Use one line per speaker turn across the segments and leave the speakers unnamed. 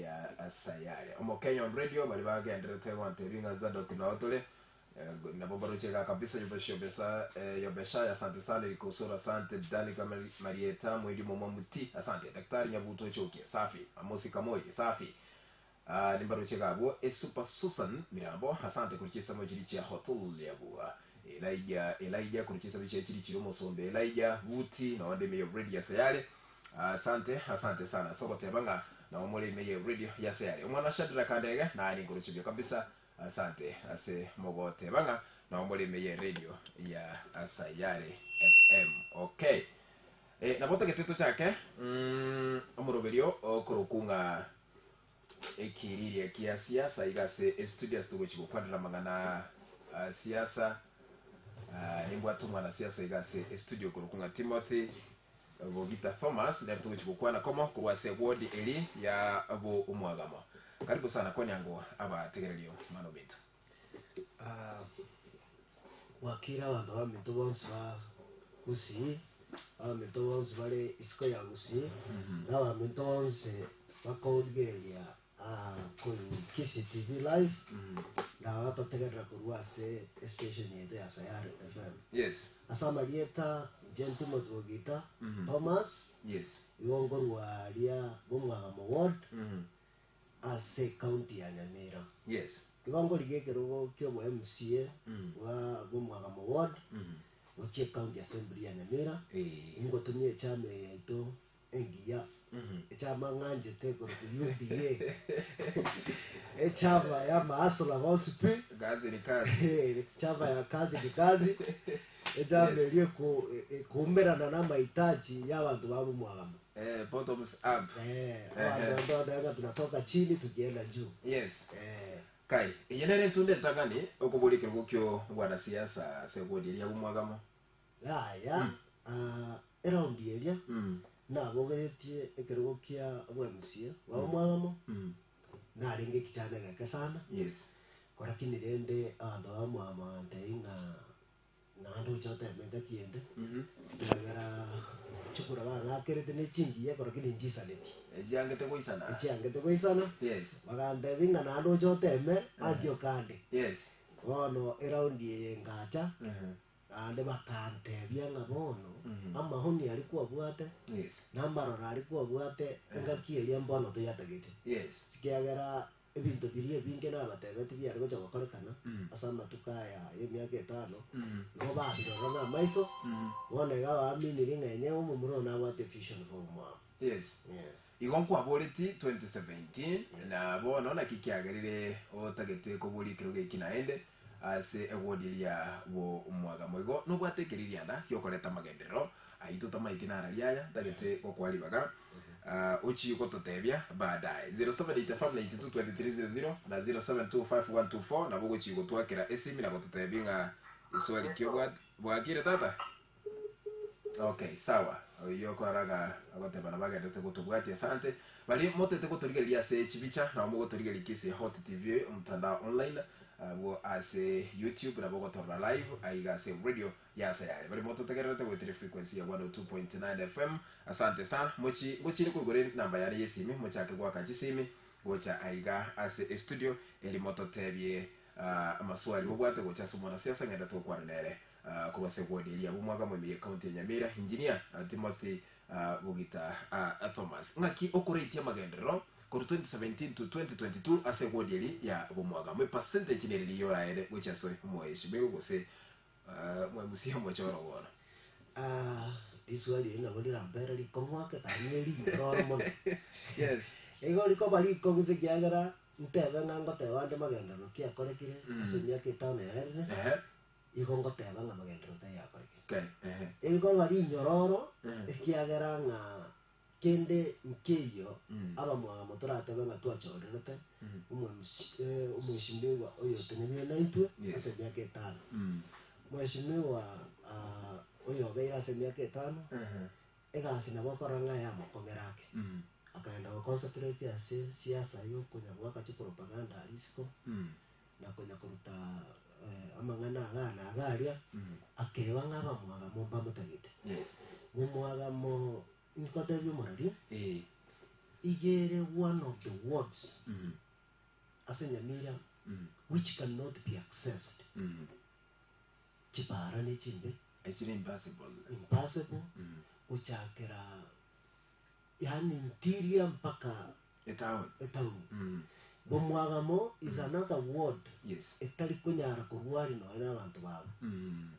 Ya Sayare. Omokenya on radio baria bagenderete gontebia ng'a Zadok nao tore eh, nabo baroche iga kabisa Yobesha Yobesa eh, Yobeshaya asante sana Eric Osoro asante Danica Mari- Marieta Mweri Momwamuti asante Daktari Nyabuto Ochokie safi Amosi Kamoi safi Ah, nimbaroche iga abwo Esupa Susan Mirambo asante korwa chisemo chiri chia Hotel Yabua Elijah Elijah korwa chisemo chia chiri chiri omosombe Elijah Buti nonde ime ya radio ya Sayare Asante, asante sana ase ogoteba ng'a nabo more ime ye radio y'ase are. Omwana Shadrack Andege naye ninkoroche buya kabisa. Asante ase mogoteba ng'a nabo more ime ye radio ya Sayare FM. Okay. Eh, nabo tagete tochake mm, omoroberio okoroku ng'a ekiriria kia siasa iga ase estudio ase togochi gokwanera amang'ana a siasa. Ah, nimbwate omwana siasa iga ase estudio okoroku ng'a Timothy Bogita Thomas nere togochi gokwana komo korwa ase ward eri ya bo omwagamo. Karibu sana kwanyango abategererio mwana ominto.
Ah, Bwakire abanto baminto bonsi ba Gusii, abaminto bonsi bare isiko ya Gusii, na abaminto bonsi bakorigereria ah, korwa Kisii TV live, na batotegerera korwa ase estation yaito ya Sayare FM.
Yes.
Ase amarieta inche Timothy Bogita Thomas,
Yes.
igo nkorwa aria Bomwagamo Ward, ase ecounty ya Nyamira.
Yes.
Igo nkorigia ekerogo kia obo MCA bwa Bomwagamo Ward, gochia ecounty assembly ya Nyamira,
Eh.
ingotumia echama eye yaito engiya, echama ng'anchete ekorokwa UDA, echama ya amahustler bonsi pi,
Kazi ni kazi.
echama ya kazi ni kazi, echama
Yes.
eria eko- ekoumerana na amahitaji ya abanto ba Bomwagamo.
Eh, bottoms up.
Eh, abanto ndo ng'a tunatoka chini tukienda juu.
Yes.
Eh,
Kai, eye nere entunde entang'ani okoboria ekerogo kio bwanasiasa ase ewodi eria Bomwagamo.
Yaya, ah, eraundi eria nabogeretie ekerogo kia obwa-MCA bwa Omwagamo, narenge ekichana egeke sana,
Yes.
korakini rende abanto ba Omwagamo bagantebia ng'a naende oche oteme engaki ende, ekiagera chikura bang'akerete ne chingiya korakini nchisaneti.
Echiangete goisana.
Echiangete goisana,
Yes.
bagantebia ng'a naende oche oteme ankio kande.
Yes.
Bono eraundi eye ngacha, Naende bakantebia ng'a bono amahoni aria kwabwate,
Yes.
na amaroro aria kwabwate engaki eria mbono toyatagete.
Yes.
Ekiagera ebinto biria ebinge nabatebetie biare gocha gokorekana ase amatuko aya y'emiaka etano, igo babirora namaiso, bono iga baaminiri ng'a enyewe omomura oyo nabwate evision for omwabo.
Yes.
Yeah.
Igo nkwaboreti 2017 na bono naki kiagerire otagete koboria ekerogo eki naende Ase ewodi eria bw'omwagamo igo nobwate ekeririanda gi'okoreta amagenderero aito tamaeti nara riaya ntagete gokoa ribaga ah, ochie gototebia baadaye 0785922300 na 0725124 nabo ogochia gotwakera esimi na gototebia ng'a eswali ki obwate bwakire tata Okay, sawa. Oyio okoraga agoteba nabo agenderete gotobwatia asante. Baria motete gotorigereria ase chibicha nabo mogotorigereria Kisii Hot TV omtandao online abwo ase YouTube nabo ogotorora live aiga ase radio ya Sayare. Baria mototegererete goetera frequency ya 102.9 FM asante sana. Mochi ngochire koigora enamba yane yesimi mochake goaka chisimi gocha aiga ase estudio eri mototebie ah, amaswali mobwate gocha ase omwanasiasa ng'ende tokwane nere. Korwa ase ward eria y'omwaka moime ye county ya Nyamira, Engineer Timothy Bogita Thomas. Ng'aki okoreitia amagenderero korwa 2017 to 2022 ase ward eri ya bomwaga mwe percentage nere riria oraere gochia ase omoeshimiwa gose mwe-MCA omochoro bono?
Riswali eri nabo rirambere rikong'u ake naende ne rinyororo mono.
Yes.
Igo rikoba rikong'u ase ekiagera ntebe ng'a ngoteba ande magenderero ki akorekire ase emiaka etano yaerire.
Ehe.
Igo ngoteba ng'a magenderero taiyo akorekire.
Okay, ehe.
Erikorwa rinyororo,
Ehe.
ekiagera ng'a kende nkeiyo
Mm.
abamwabo toratebe ng'a twachorerete
Mm.
omwemsi- eh, omweshimiwa oyo otenenire naintwe
Yes.
ase emiaka etano.
Mm.
Mweshimiwa ah, oyo obeire ase emiaka etano,
Ehe.
egasi nabo okora ng'a yamokong'era ake.
Mm.
Akaenda goconcentrate ase siasa ya okonya goaka chipropaganda aria isiko.
Mm.
na konya koruta amang'ana igaa na iga aria, akeba ng'a abamwagamo mbamotagete.
Yes.
Momwagamo nkotebia omoraria,
Eh.
Iga ere one of the wards ase Nyamira which cannot be accessed. Chipara ne chimbe.
Echire impassable.
Impassable, gochakera yaani interior mpaka
Etown.
etown. Bomwagamo is another ward
Yes.
etari konyara korwari nonya na abanto babo.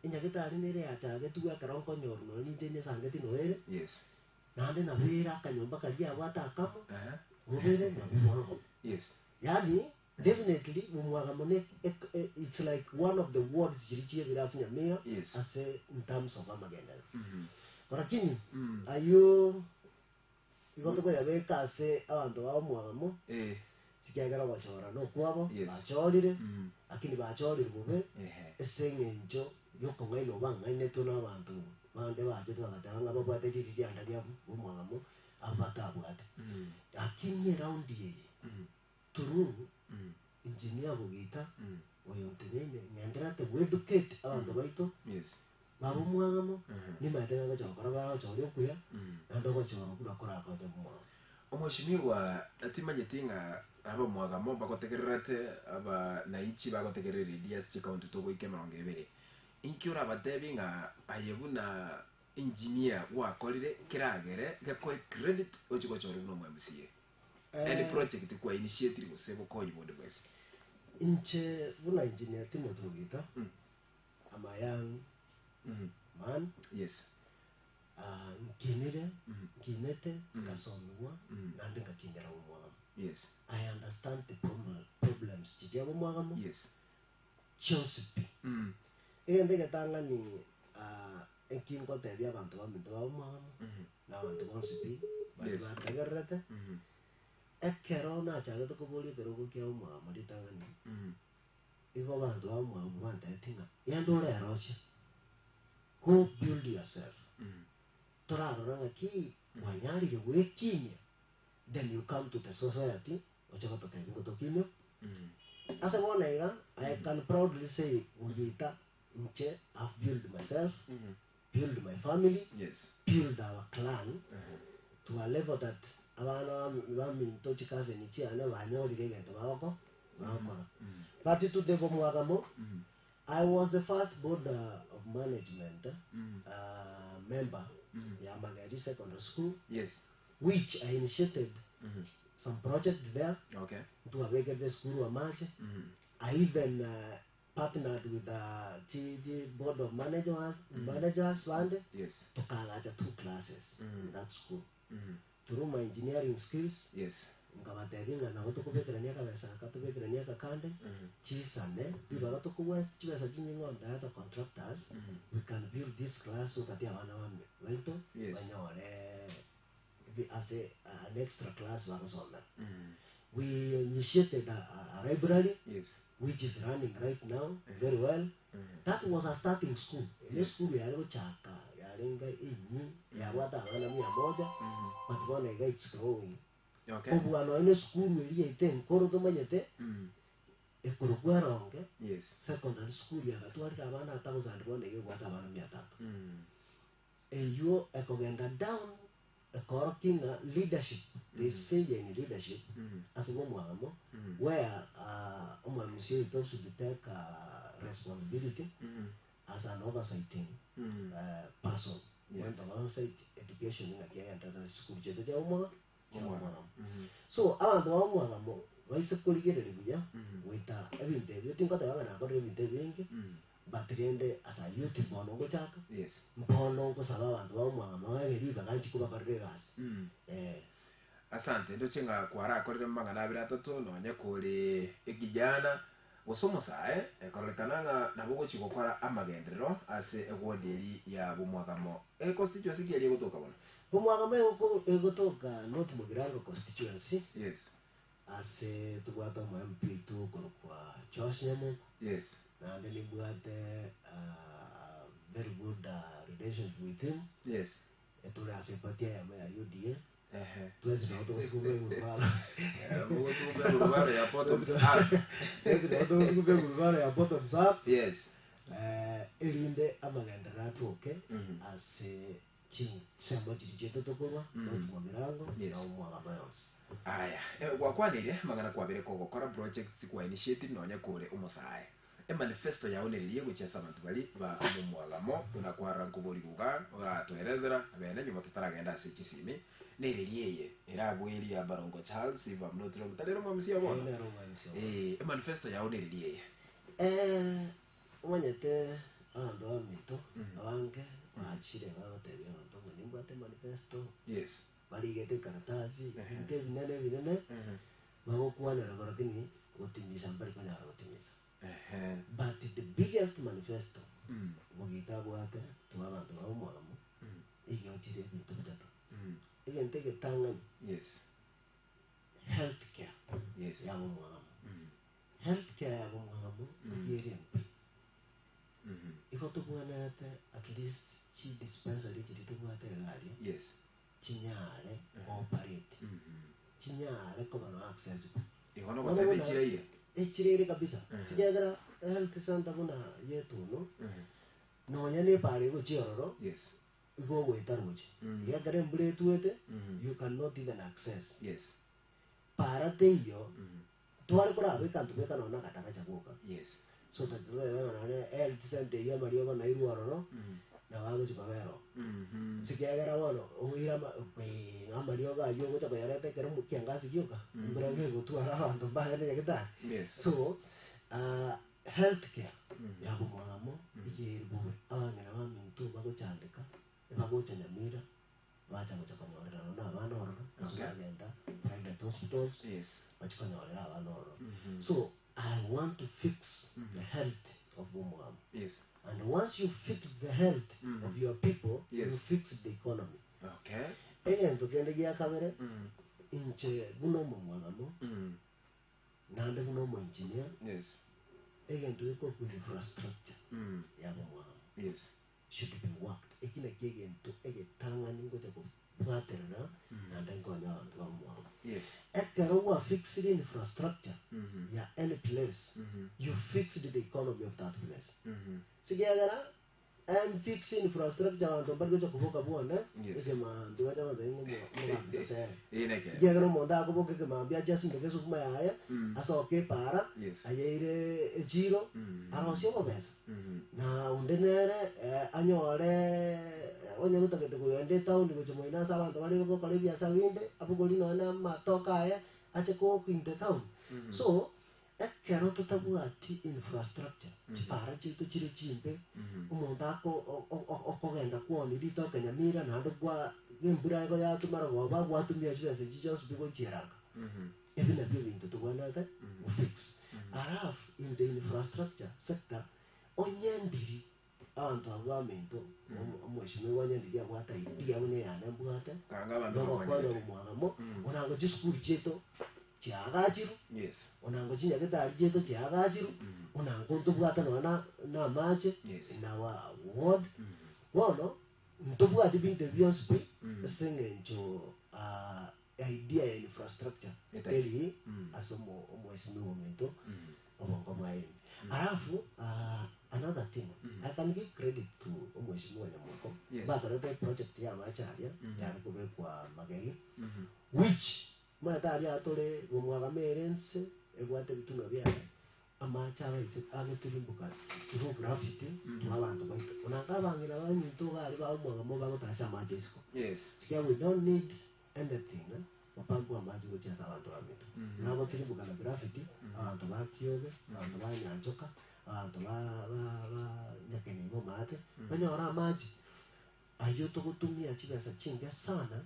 Enyagetari nere yachagetigwe ekero nkonyorwa nonya ninche nesangeti noyo ere.
Yes.
Naende nabo ere akanyomba karia abwate akamo,
Aha.
bobere nabwo borogomo.
Yes.
Yaani definitely bomwagamo ne ek- e- it's like one of the wards chiria chiebire ase Nyamira
Yes.
ase in terms of amagenderero. Lakini ayio igo tokoyabeka ase abanto ba omwagamo
Eh.
sikiagera ogochora nokwabo
Yes.
bachorire lakini bachorire bobe
Ehe.
ase eng'encho yokong'ainwa bang'ainetwe na abanto bande bachete bagateba ng'a babwate riri rianda ria omwagamo abo batabwate. Lakini eraundi eye through engineer Bogita oyo nteneine ng'enderete goeducate abanto baito
Yes.
baba omwagamo nimaete ng'a ngocha gokora bagochora okuya naende ogochora okwo nakorakonye omwagamo.
Omweshimiwa timanyeti ng'a abamwagamo mbagotegererete abananchi bagotegerera eredio ase chikaunti togoika emerongo ebere. Inki orabatebi ng'a aye buna engineer gwakorire keragere gekoe credit ochi gochorwa buna omo MCA? Any project kwa initiatire gose bokonyi bonde bwensi?
Inche buna engineer Timothy Ogita, I'm a young man,
Yes.
ah, nkinire, nkinete, nkasomiwa, naende ngakinera omwagamo.
Yes.
I understand the problems chiria omwagamo,
Yes.
chionsi pi. Egento egetang'ani ah, eki ngotebia abanto baminto ba omwagamo, na abanto bonsi pi, baria
Yes.
bategererete, ekero nachagete koboria ekerogo kia omwagamo ritang'ani, igo abanto ba omwagamo bantebetie ng'a genda orerosie, go build yourself. Torarora ng'aki mwanyarire goekinia, then you come to the society oche gototebia ngotokinia. Ase bono iga, I can proudly say Ogita inche I've build myself, build my family,
Yes.
build our clan to a level that abana baminto chikazeni chiane banyorire egento bagoko bagokora. But to the bomwagamo, I was the first board of management member ya Mageri Secondary School,
Yes.
which I initiated some project there.
Okay.
Ntwabekete school amache. I even partnered with the TG board of managers, managers bande
Yes.
tukagacha two classes in that school. Through my engineering skills,
Yes.
nkabatebia ng'a nabo tokobekerania akabesa aka tobekeranie aka kande chisane ribaga tokowest chibesa chinyinge on the other contractors we can build this class so that abana bame baito
Yes.
banyore ase an extra class bagosomera. We initiated a library
Yes.
which is running right now very well. That was a starting school. Ere school yare gochaka yarenga enyi yabwate abana mia moja but bono iga it's growing.
Okay.
Kobua nonya na esukuru eria yaito enkoro tomanyete ekorokwa eronge
Yes.
secondary school yagatwarire abana 1000 bono iga ebwate abana mia tatu. Eywo ekogenda down ekorokia ng'a leadership there is failure in leadership ase bomwamo where omwamisi oito should take responsibility as an oversighting person.
Yes.
Went oversight education ng'aki egenderete ase chisukuru chiaito chia omwaga chia
Omwagamo.
omwagamo. So abanto ba omwagamo baise korigereria buya goita ebinto ebio tingoteba ng'a nakorire ebinto ebinge but rende as a youth mbono ngochaka
Yes.
mbono nkosaba abanto ba omwagamo babe ribaga nchi kobakorera egasi.
Asante ndoche ng'a kwarakorire mang'ana abere atato nonye kore ekijana gose omosae ekororekana ng'a nabo ogochi gokora amagenderero ase eward eri ya bomwagamo. Econstituency ki eri egotoka bono?
Bomwagamo egotoka North Mugirango constituency.
Yes.
Ase tobwate omo MP tokorokwa Josh Nyamoko.
Yes.
Naende nimbwate very good relationship with him.
Yes.
Etore ase party eyemo ya UDA.
Ehe.
Twesi nabo togosukuma egurubaro.
Mogosukuma egurubaro ya bottoms up.
Twesi nabo togosukuma egurubaro ya bottoms up.
Yes.
Erinde amagenderero atoke ase chinsemo chiria chiaito tokorwa, North Mugirango
Yes.
na omwagamo yonsi.
Aya, eh, gwakwanire amang'ana kwabere kogokora projects kwa initiated nonya kore omosae. Emanifesto yao neririe gochia ase abanto baria ba momwagamo buna kwarora nkoborigwa iga oratoerezera bene nyuma totaragenda ase chisimi neririe eye erabwerie ya Barongo Charles if I'm not wrong tari ere omwamisia bono
Ere nere omwamisia bono.
Eh, emanifesto yao neririe eye.
Eh, omanyete abanto baminto abange bachire bagotebia abanto ng'a nimbwate emanifesto,
Yes.
barigete ekaratasi, ebinto ebinene ebinene, Bagokwanera lakini gotimisa mbari konyara gotimisa.
Ehe.
But the biggest manifesto Bogita abwate to abanto ba omwamo igo chire ebinto bitato. Egento egetang'ani
Yes.
health care
Yes.
ya omwamo. Health care ya omwamo igo ere mbe. Igo tobwenerete at least chi dispensary chiria tobwate iga aria
Yes.
chinyare cooperate. Chinyare koba na accessible.
Igo nogoteba echiraire.
Echiraire kabisa. Chikiagera health center buna yetu eno, nonya na epara egochia ororo,
Yes.
igo ogoeta roche. Iga ekero embura etwete, you cannot even access.
Yes.
Para teiyo, tware koraba ekanto beka nonya na akataracha goka.
Yes.
So that totebe ng'a nonye health center eywo amariogo nairwe ororo, nabo agochi kobera oo. Ekiagera bono oira ama amariogo aywo ogocha koyareta ekero kiangasi gioka, embura gegotwara abanto mbagende nyagetari.
Yes.
So, health care yabomwamo iga ere bobe, abang'ina baminto bagochandeka, bagocha Nyamira, bacha gocha konyorera nonya na abana ororo, ase
Okay.
bagenda private hospitals,
Yes.
bachia konyorera abana ororo. So, I want to fix the health of Bomwamo.
Yes.
And once you fix the health of your people,
Yes.
you fix the economy.
Okay.
Egento kende gia kabere, inche buna omomwagamo, naende buna omoengineer,
Yes.
egento gekorokwa infrastructure ya Bomwamo
Yes.
should be worked. Eki nakio egento egetang'ani ngocha kobwaterera naende nkonye abanto ba Bomwamo.
Yes.
Ekero gwa fixed infrastructure ya any place, you fixed the economy of that place. Sikiagera and fix infrastructure abanto mbari gocha koboka bwone
Yes.
ekemambia bacha gotebi ng'a omogambi osere.
Eye neke.
Ekiagera omonto akoboka ekemambia ache asimeke esukuma yaye asoke epara
Yes.
ayeire echiro arosie obobesa na onde nere anyore onye gotagete kogenda etown gochia moino ase abanto bare gokora ebiasara binde abogori nonya na amatoke aye ache kook in the town. So ekero totabwati infrastructure chipara chiaito chire chimbe omonto ako okogenda kwoni ritoke Nyamira naende kwa embura igo yatumara goba gwatumia chibesa echi chionsi pi gochieranga. Ebi nabio ebinto tobwenerete gofix. Alafu in the infrastructure sector onye ndiri abanto abwo baminto omweshimiwa onye ndiri abwate idea buna eyane mbwate
Kanga abanto
nogokonya
bakonyete.
omwagamo onango chisukuru chiaito chiagachirwe
Yes.
onango chinyagitari chiaito chiagachirwe onango ntobwate nonya na na amache
Yes.
in our ward bono ntobwati binto ebi bionsi pi ase eng'encho idea ya infrastructure
Etari.
eri ase omweshimiwa ominto obongo bwaye ime. Alafu another thing I can give credit to omweshimiwa Nyamoko
Yes.
bakorete project ya amache aria yare kobekwa Mageri which omanyete aria atore bomwagamo ere ense ebwate ebitunwa biaye amache abaise agotirimboka through gravity to abanto baito onanga abang'ina baminto iga aria ba omwagamo bagotacha amache isiko.
Yes.
Sikia we don't need anything opambwe amache gochia ase abanto baminto. Nagotirimboka na gravity abanto ba Kioge, abanto ba Nyanchoka, abanto ba ba ba Nyakenimbo omate, banyore amache aywo togotumia chibesa chinke sana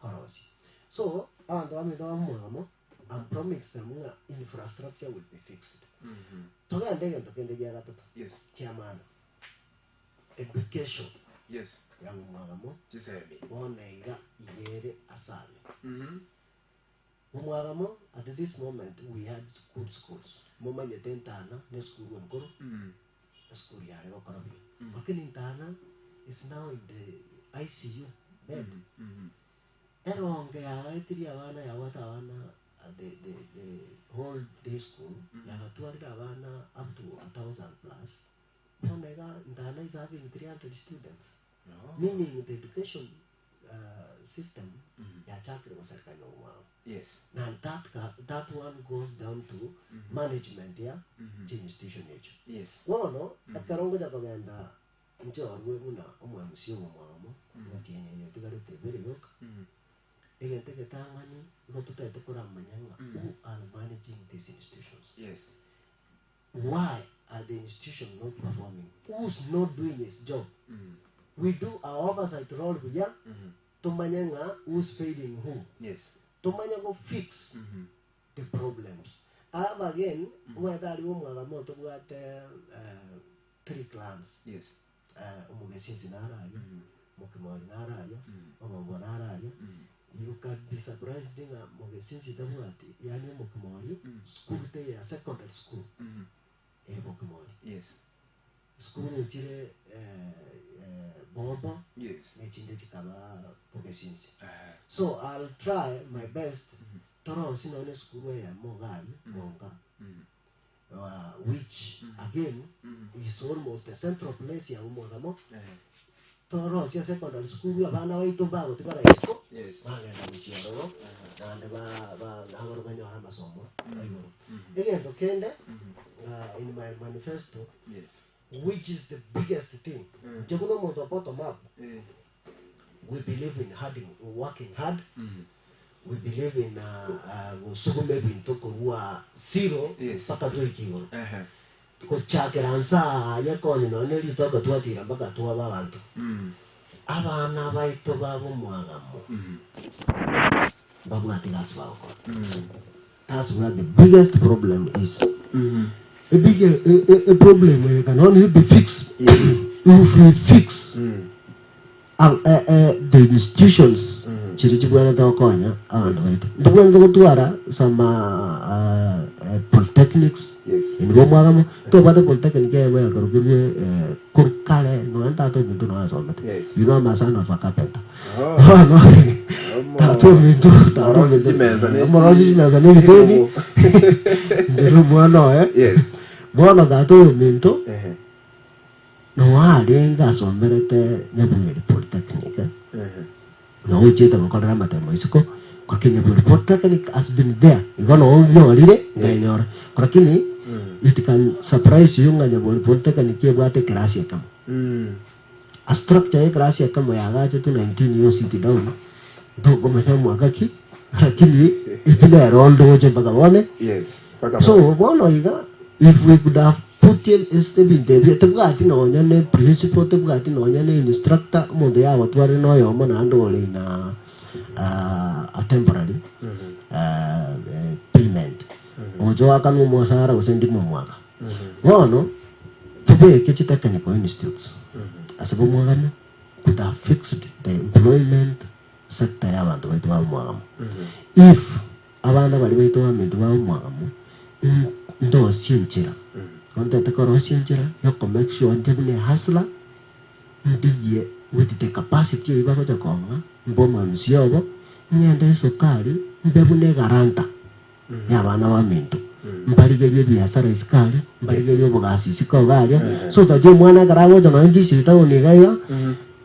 korosia. So abanto baminto ba omwagamo I'm promise them ng'a infrastructure will be fixed. Togende egento kende gia gatato
Yes.
kia maana education
Yes.
ya omwagamo
Chisemi.
bono iga igere asame. Omwagamo at this moment we had good schools. Momanyete Ntana ne esukuru enkoro esukuru yare gokora buya. Lakini Ntana is now in the ICU bed. Eronge yagaetirie abana yabwate abana the whole day school yagatwarire abana up to 1000 plus. Bono iga Ntana is having 300 students.
No.
Meaning the education system yachakire gosareka nyomba mwabo.
Yes.
Na that ga that one goes down to management ya chiinstitution echio.
Yes.
Bono, ekero ngocha kogenda nchorwe buna omo MC omomwamo, omotienyi oyo otigarete ebere yoka, egento egetang'ani igo totagete koramanya ng'a who are managing these institutions.
Yes.
Why are the institution not performing? Who's not doing his job? We do our oversight role buya, tomanye ng'a who's failing who.
Yes.
Tomanye go fix the problems. Alafu again, omanyete aria omwagamo tobwate eh, three clans.
Yes.
Eh, omogesinsi naro aria, mokimori naro aria, omombo naro aria. You can be surprised ng'a mogesinsi tabwati, yaani omokimori, school teiyo ya secondary school, ere bokimori.
Yes.
Sukuru chire bobo
Yes.
nechinde chikaba bogesinsi.
Eh.
So I'll try my best torosie nonye esukuru eyemo iga aria monga which again is almost the central place ya omogamo
Eh.
torosie secondary school abana baito mbagotigara isiko
Yes.
bagenda gochia ororo naende ba- ba- naboro banyore amasomo aigoro. Egento kende in my manifesto
Yes.
which is the biggest thing inche buna omonto o bottom up
Eh.
we believe in hard, working hard we believe in gosuguma ebinto korwa zero
Yes.
mpaka toike igoro
Ehe.
Gochakera nse aaria koni nonya ne ritoke twatiira mpaka twaba abanto. Abana baito bab'omwagamo mbabwate egasi bagokora. That's where the biggest problem is. A big a, a problem eye can only be fixed if we fix the institutions chiria chibwenerete gokonya abanto baito. Ntobwenerete gotwara some polytechnics
Yes.
inwe omwagamo, ntobwate polytechnic eyemo yakorokirwe korwa kare nonya tata ominto nonya asomete.
Yes.
You know I'm a son of a carpenter.
Oh.
Bono
Omo-
tata ominto tata
Omorosi
ominto
chimesa ne
omorosi
chi-
chimesa ne ebiteni
ebirogo.
inche omwana oye.
Yes.
Bono tata ominto
Ehe.
Noe arenge asomerete Nyabweri Polytechnic, noe ochiete gokorera amatemo isiko, lakini Nyabweri Polytechnic has been there, igo noe onyorire nkenyora. Lakini it can surprise you ng'a Nyabweri Polytechnic ebwate ekerasi ekemo. A structure ya ekerasi ekemo yagachetwe 19 years sit down, ntokomanya mwaka ki, lakini eki nero ndoche mpaka bono.
Yes. Mpaka
So
bono.
bono iga if we could have put in ase ebinto ebio tebwati nonya ne principal tebwati nonya ne instructor omonto yagotwarire na oyomo naende ore in a a temporary payment ogocha oakanwe omosara gose ndimo omwaka. Bono tobeke chitechnical institutes ase bomwagame could have fixed the employment sector ya abanto baito ba omwagamo. If Abana baria baito baminto ba omwamo, ndosie enchera, kontete korosia enchera yoko make sure inche buna ehustler, ndigie with the capacity eywo bagocha kong'a, mbe omwamisia obo, ng'ende esukari, mbe buna egaranta ya abana baminto, mbarigerie ebiasara isiko aria, mbarigerie obogasi isiko iga aria, so that omwana ekero agocha nonye Kisii town iga iga.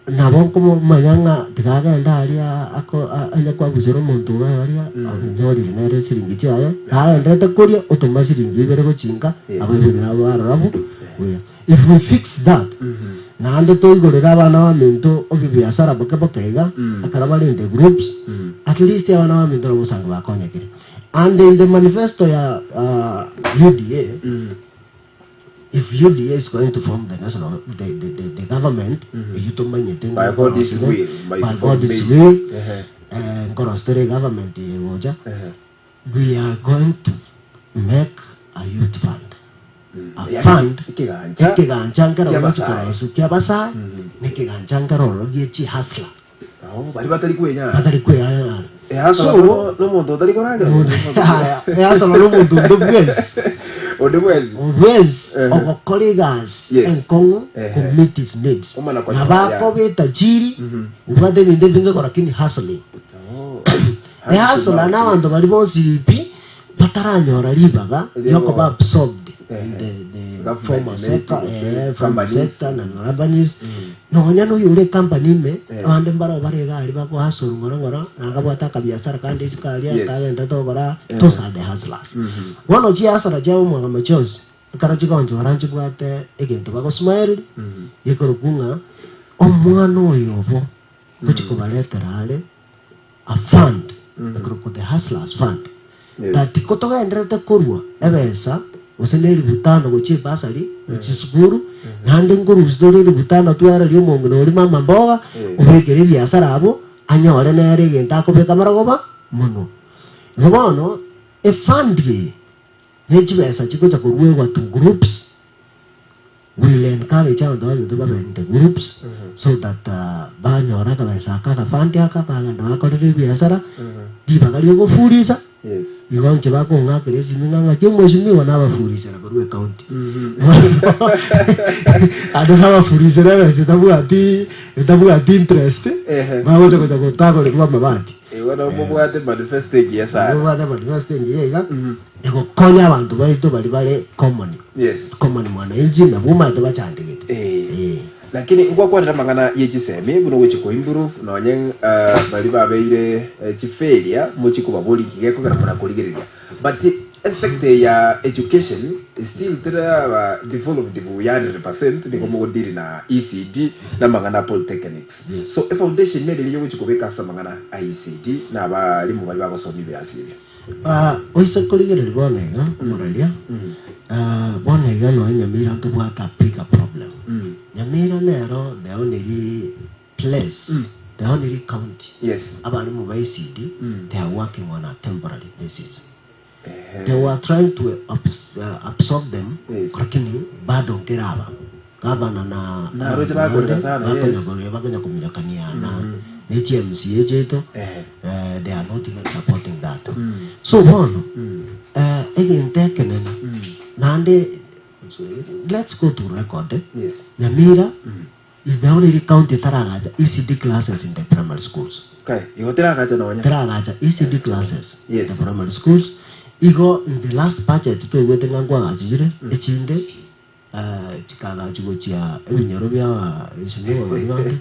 Nabo nkomomanya ng'a tiga agende aria ako anya kwabusera omonto oyo aria onyorire nere esiringi chiaye, nagenderete koria otoma siringi ibere gochinka
Yes.
abaibori nabo barora bo buya. If we fix that, naende toigorere abana baminto obibiasara boke boke iga, ekero bare in the groups, at least abana baminto nabo osange bakonyekire. And in the manifesto ya UDA, If UDA is going to form the national the, the, the, the government eyio tomanyete
By
ng'a
God's
nkorosire,
will, by
by
for
God's
me.
will
Ehe.
eh, nkorosire government egocha
Ehe.
we are going to make a youth fund a
Yani,
fund
ekegancha
ekegancha nkero
ki'abasae.
gochikorosu ki'abasae nekegancha nkero ororo gie chihustler
Oh, baria batari kwenyara.
Batari kweyara.
Ehasara
So-
no- nomonto otari koragera.
Aya, ehasara nomonto onde bwensi.
Onde bwensi.
Bwensi
Ehe.
ogokora egasi
Yes.
enkong'u
Ehe.
to meet his needs.
Omana konya
Nabo akoba etajiri, obwate ebinto ebinge okora lakini hustling.
Oh.
Ehustler na abanto baria bonsi pi bataranyora ribaga
Riago.
riokoba absorbed. in the, the
Government
formal
maybe,
sector,
gose
eh, formal
companies.
sector na companies. Nonya noyo ore ecompany ime,
Eh.
abande mbaro bare iga aria bagohustle ng'ora ng'ora, nakabwate akabiasara kande isiko aria,
Yes.
kagenda togora, those are the hustlers. Bono chihasara chiabo omwagama chionsi, ekero chigonchora nchibwate egento bagosmile, gekorokwa ng'a omwana oyo obo, gochi kobaretera are a fund ekorokwa the hustlers fund
Yes.
that ko togendererete korwa ebesa gose na elifu tano gochia ebasari gochia esukuru naende nkorusia tore elifu tano twererie omong'ina oria mama mboga
Yes.
obekere ebiasara abwo anyore nere egento akobeka amarogoba mono. Igo bono efund eye ne chibesa chigocha koruegwa to groups. Will encourage abanto babete babe in the groups so that banyore akabesa aka akafund aka bagenda bakorera ebiasara ribaga riogofurisa
Yes.
igo inche bakong'akera esimi ng'a ng'aki omweshimiwa nabafurisera korwa ecounty ande nabafurisera ebesa etabwati etabwati interest
Ehe.
bagocha gocha gotagorerwa amabati
Igo nomobwate manifesto engiya sana.
Nobwate manifesto engiya iga egokonya abanto baito baria bare common
Yes.
common mwananchi nabwo omanyete bachandegete
Eh.
Eh.
Lakini ngwakwanera amang'ana ye chisemi buna ogochia ko improve nonye ah, baria babeire eh, chifailure mochie kobaboria inki gekogera muna korigereria but esector ya education still teraba developed buya 100% nigo mogodeal na ECD na amang'ana a polytechnics
Yes.
so efoundation nere riria ogochia kobeka ase amang'ana a ECD na abarimu baria bagosoma ebirasi ebio.
Ah, oise korigereria bono iga omoraria ah, bono iga nonya Nyamira ntobwate a bigger problem. Nyamira nero the only place, the only county
Yes.
abarimu ba ECD they are working on a temporary basis. They were trying to absorb them
Yes.
lakini bado nkeraba gavana na
Naroche
abanto
bakorera
bande
sana,
bakonya
yes.
kore- bakonya kominyokania na ne chi MCA chiaito
Ehe.
eh, they are not even supporting that so bono eh, egento ekenene naende let's go to record eh.
Yes.
Nyamira is the only county etaragacha ECD classes in the primary schools
Okay. Igo teragacha nonya.
teragacha ECD classes
Yes.
in the primary schools igo in the last budget toigwete ng'a nkwagachire echinde eh, chikagachi gochia ebinyoro bia ebisomo baria bande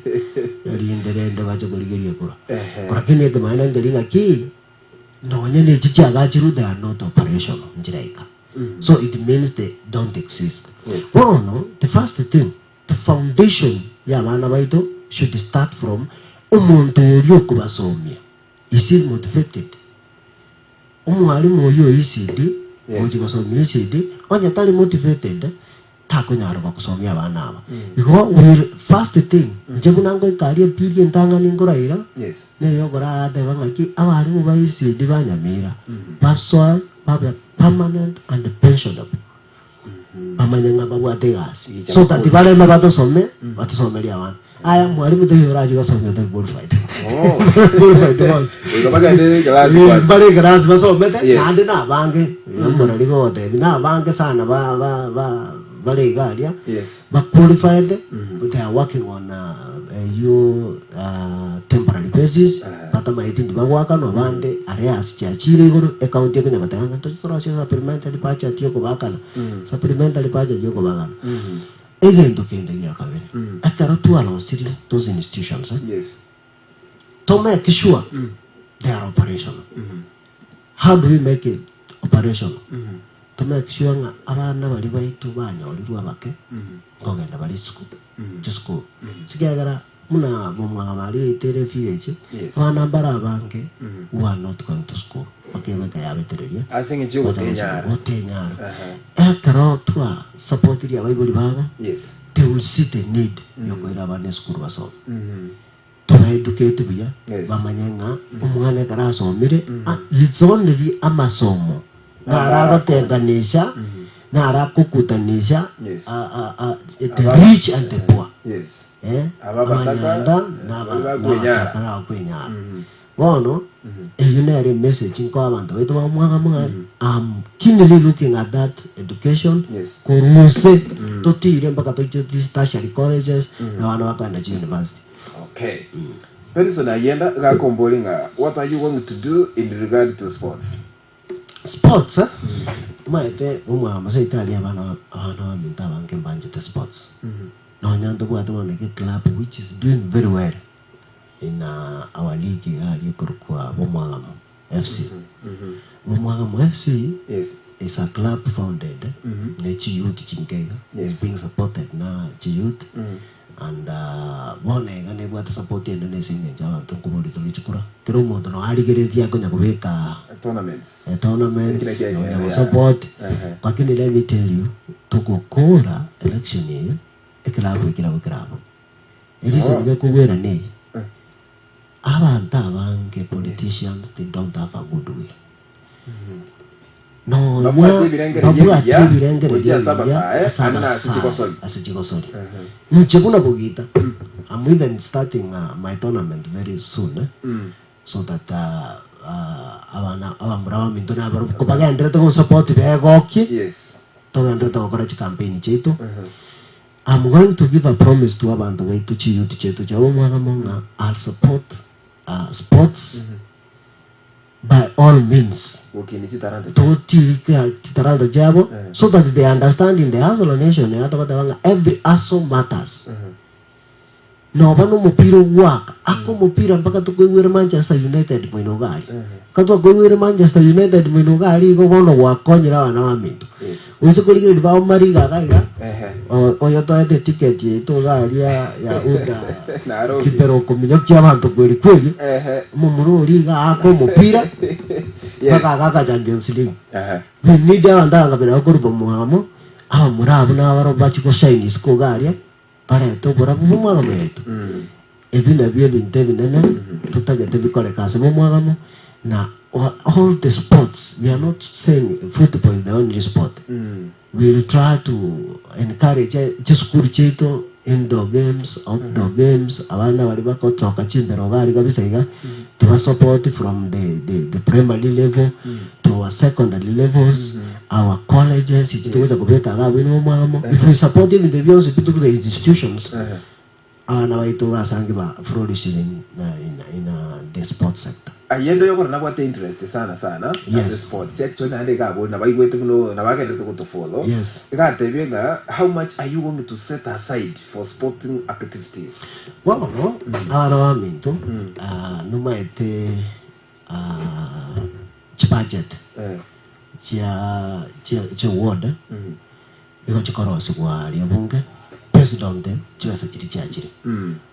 erinde rende bache korigeria kura
Ehe.
lakini ekemanyererio nkeri ng'aki Nonye ne echi chiagachirwe they are not operational nchiraika so it means they don't exist
Yes.
bono the first thing the foundation ya abana baito should start from omonto oria okobasomia is he motivated omwalimu oyio o ECD
Yes.
ogochi gosomia ECD onye tari motivated takonyara gosomia abana aba igo we first thing inche buna ngoika aria epiri entang'ani nkora iga
Yes.
Nere okorateba ng'aki abarimu ba ECD ba Nyamira basoe babe permanent and pensionable bamanye ng'a babwate egasi so that bareme batosome batosomerie abana aya mwarimu toiyo orache gosomia otari qualified
Oh.
qualified bonsi
Igo bagende ekerasi
Eh,
kwanza.
mbare ekerasi basomete
Yes.
naende nabange omoreri gogotebi nabange sana ba ba ba bare iga aria
Yes.
ba qualified but they are working on eyio temporary basis batamaeti ndi bagoakanwa abande arrears chiachire igoro ecounty ekonya goteba ng'a tochi torosie supplementary budget yokobakana supplementary budget yokobakana egento kende gia kabere ekero twarosirie those institutions eh,
Yes.
to make sure they are operational how do we make it operational to make sure ng'a abana baria baito banyorirwe abake nkogenda bare esukuru chisukuru sikiagera buna momwagama aria oitere village
Yes.
abana mbare abange who are not going to school bakegoika yabetereria
Ase eng'encho yogotenyara.
gotenyara ekero twa supportirie abaibori babo
Yes.
they will see the need yokoira abana esukuru basome Tobaeducate buya
Yes.
bamanye ng'a omwana ekero asomire a- it's only amasomo naro agotenganisha naro akokutanisha
Yes.
a- a- a- the rich and the poor
Yes.
eh,
Aba abataka,
abanyanda naba-
abakwenyara.
nabataka nabakwenyara bono eyio nere emessage nkoa abanto baito ba omwaka mwa am keenly looking at that education
Yes.
korwa ase totire mpaka toiche these tertiary colleges na abana bakoenda chiuniversity
Okay. Benson Ayenda gakombori ng'a what are you going to do in regard to sports?
Sports eh? Omanyete omwamo seito aria abana abana baminto abange mbanchete sports. Nonya ntobwate bono ege club which is doing very well in our league iga aria ekorokwa Bomwang'amo FC. Bomwang'amo FC is a club founded ne chiyouth chinke iga, is being supported na chiyouth and bono iga nebwate support enene ase eng'encho abanto nkoboria tore chikura. Kera omonto noo arigereretie akonya kobeka
Tournaments.
tournaments,
Ekio nakio
nonya
ekeene,
gosupport.
yeah.
Lakini let me tell you, togokora election eye, ekerabu ekio nabo kerabo. Ereason
Oh.
gekogwera neye, abanto abange politicians they don't have a good will. Nonya
Babwate ebirengererio
babwate
ebiya,
ebirengererio
gochia ase
ebiya
abasae,
ase
ande na ase
abasae,
chigosori.
ase chigosori. Inche buna bogita, I'm even starting my tournament very soon eh, so that abana abamura baminto nabarobwo kobagenderete gonsupport begokie, togenderete gokora chicampaign chiaito. I'm going to give a promise to abanto baito chiyouth chiaito chia omwagamo ng'a I'll support sports by all means.
Gokini chitaranta chiabo.
Togotiga chitaranta chiabo so that they understand in the hustle nation iga togoteba ng'a every hustle matters. Noba nomopira ogwaka, aka omopira mpaka tokoigwere Manchester United moino iga aria. Mpaka twakoigwere Manchester United moino iga aria igo bono gwakonyire abana baminto. Gose korigereria bao Mariga iga iga, oyo toete eticket yaito iga aria ya Uda
Nairobi.
kibera okominyokia abanto kweri kweri, omomura oria iga aaka omopira mpaka agaka Champions League. We need abanto aba kabere bakorwa mwamo, abamura abwo nabarobwo bachie goshine isiko iga aria, Barete oborabu bw'omwagamo yaito. Ebi nabio ebinto ebinene totagete bikoreke ase bomwagamo, na all the sports, we are not saying football is the only sport. We will try to encourage chisukuru chiaito indoor games, outdoor games, abana baria bagotoka chimbero iga aria kabisa iga, tobasupport from the, the, the primary level to our secondary levels, our colleges, echi togocha kobeka iga abwo nigo omwamo. If we support ebinto ebi bionsi pi through the institutions, abana baito basange ba flourishing in, in, in the sports sector.
Aye endo yokora nabwate interest sana sana ase sports actually naende iga abwo nabaigwete buna nabagenderete gotofollow iga atebie ng'a how much are you going to set aside for sporting activities.
Bono abana baminto nomaete chibudget chia chia ward igo chikorosigwa aria bunge based on the chibesa chiria chiachire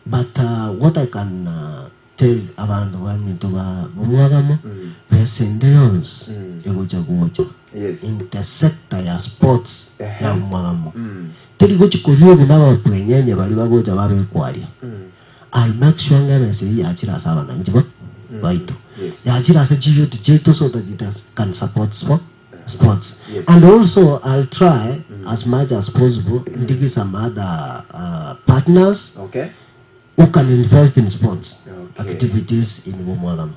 but what I can tell abanto baminto ba bomwagamo besa ende yonsi egocha gocha in the sector ya sports ya bomwagamo teri gochi koria buna ababwenyenye baria bagocha babekwa aria. I'll make sure ng'a ebesa eyio yachire ase abananchi ba baito.
Yes.
Yachire ase chiyouth chiaito so that it can support sports.
Yes.
And also I'll try as much as possible ndige some other partners
Okay.
who can invest in sports activities in Bomwagamo.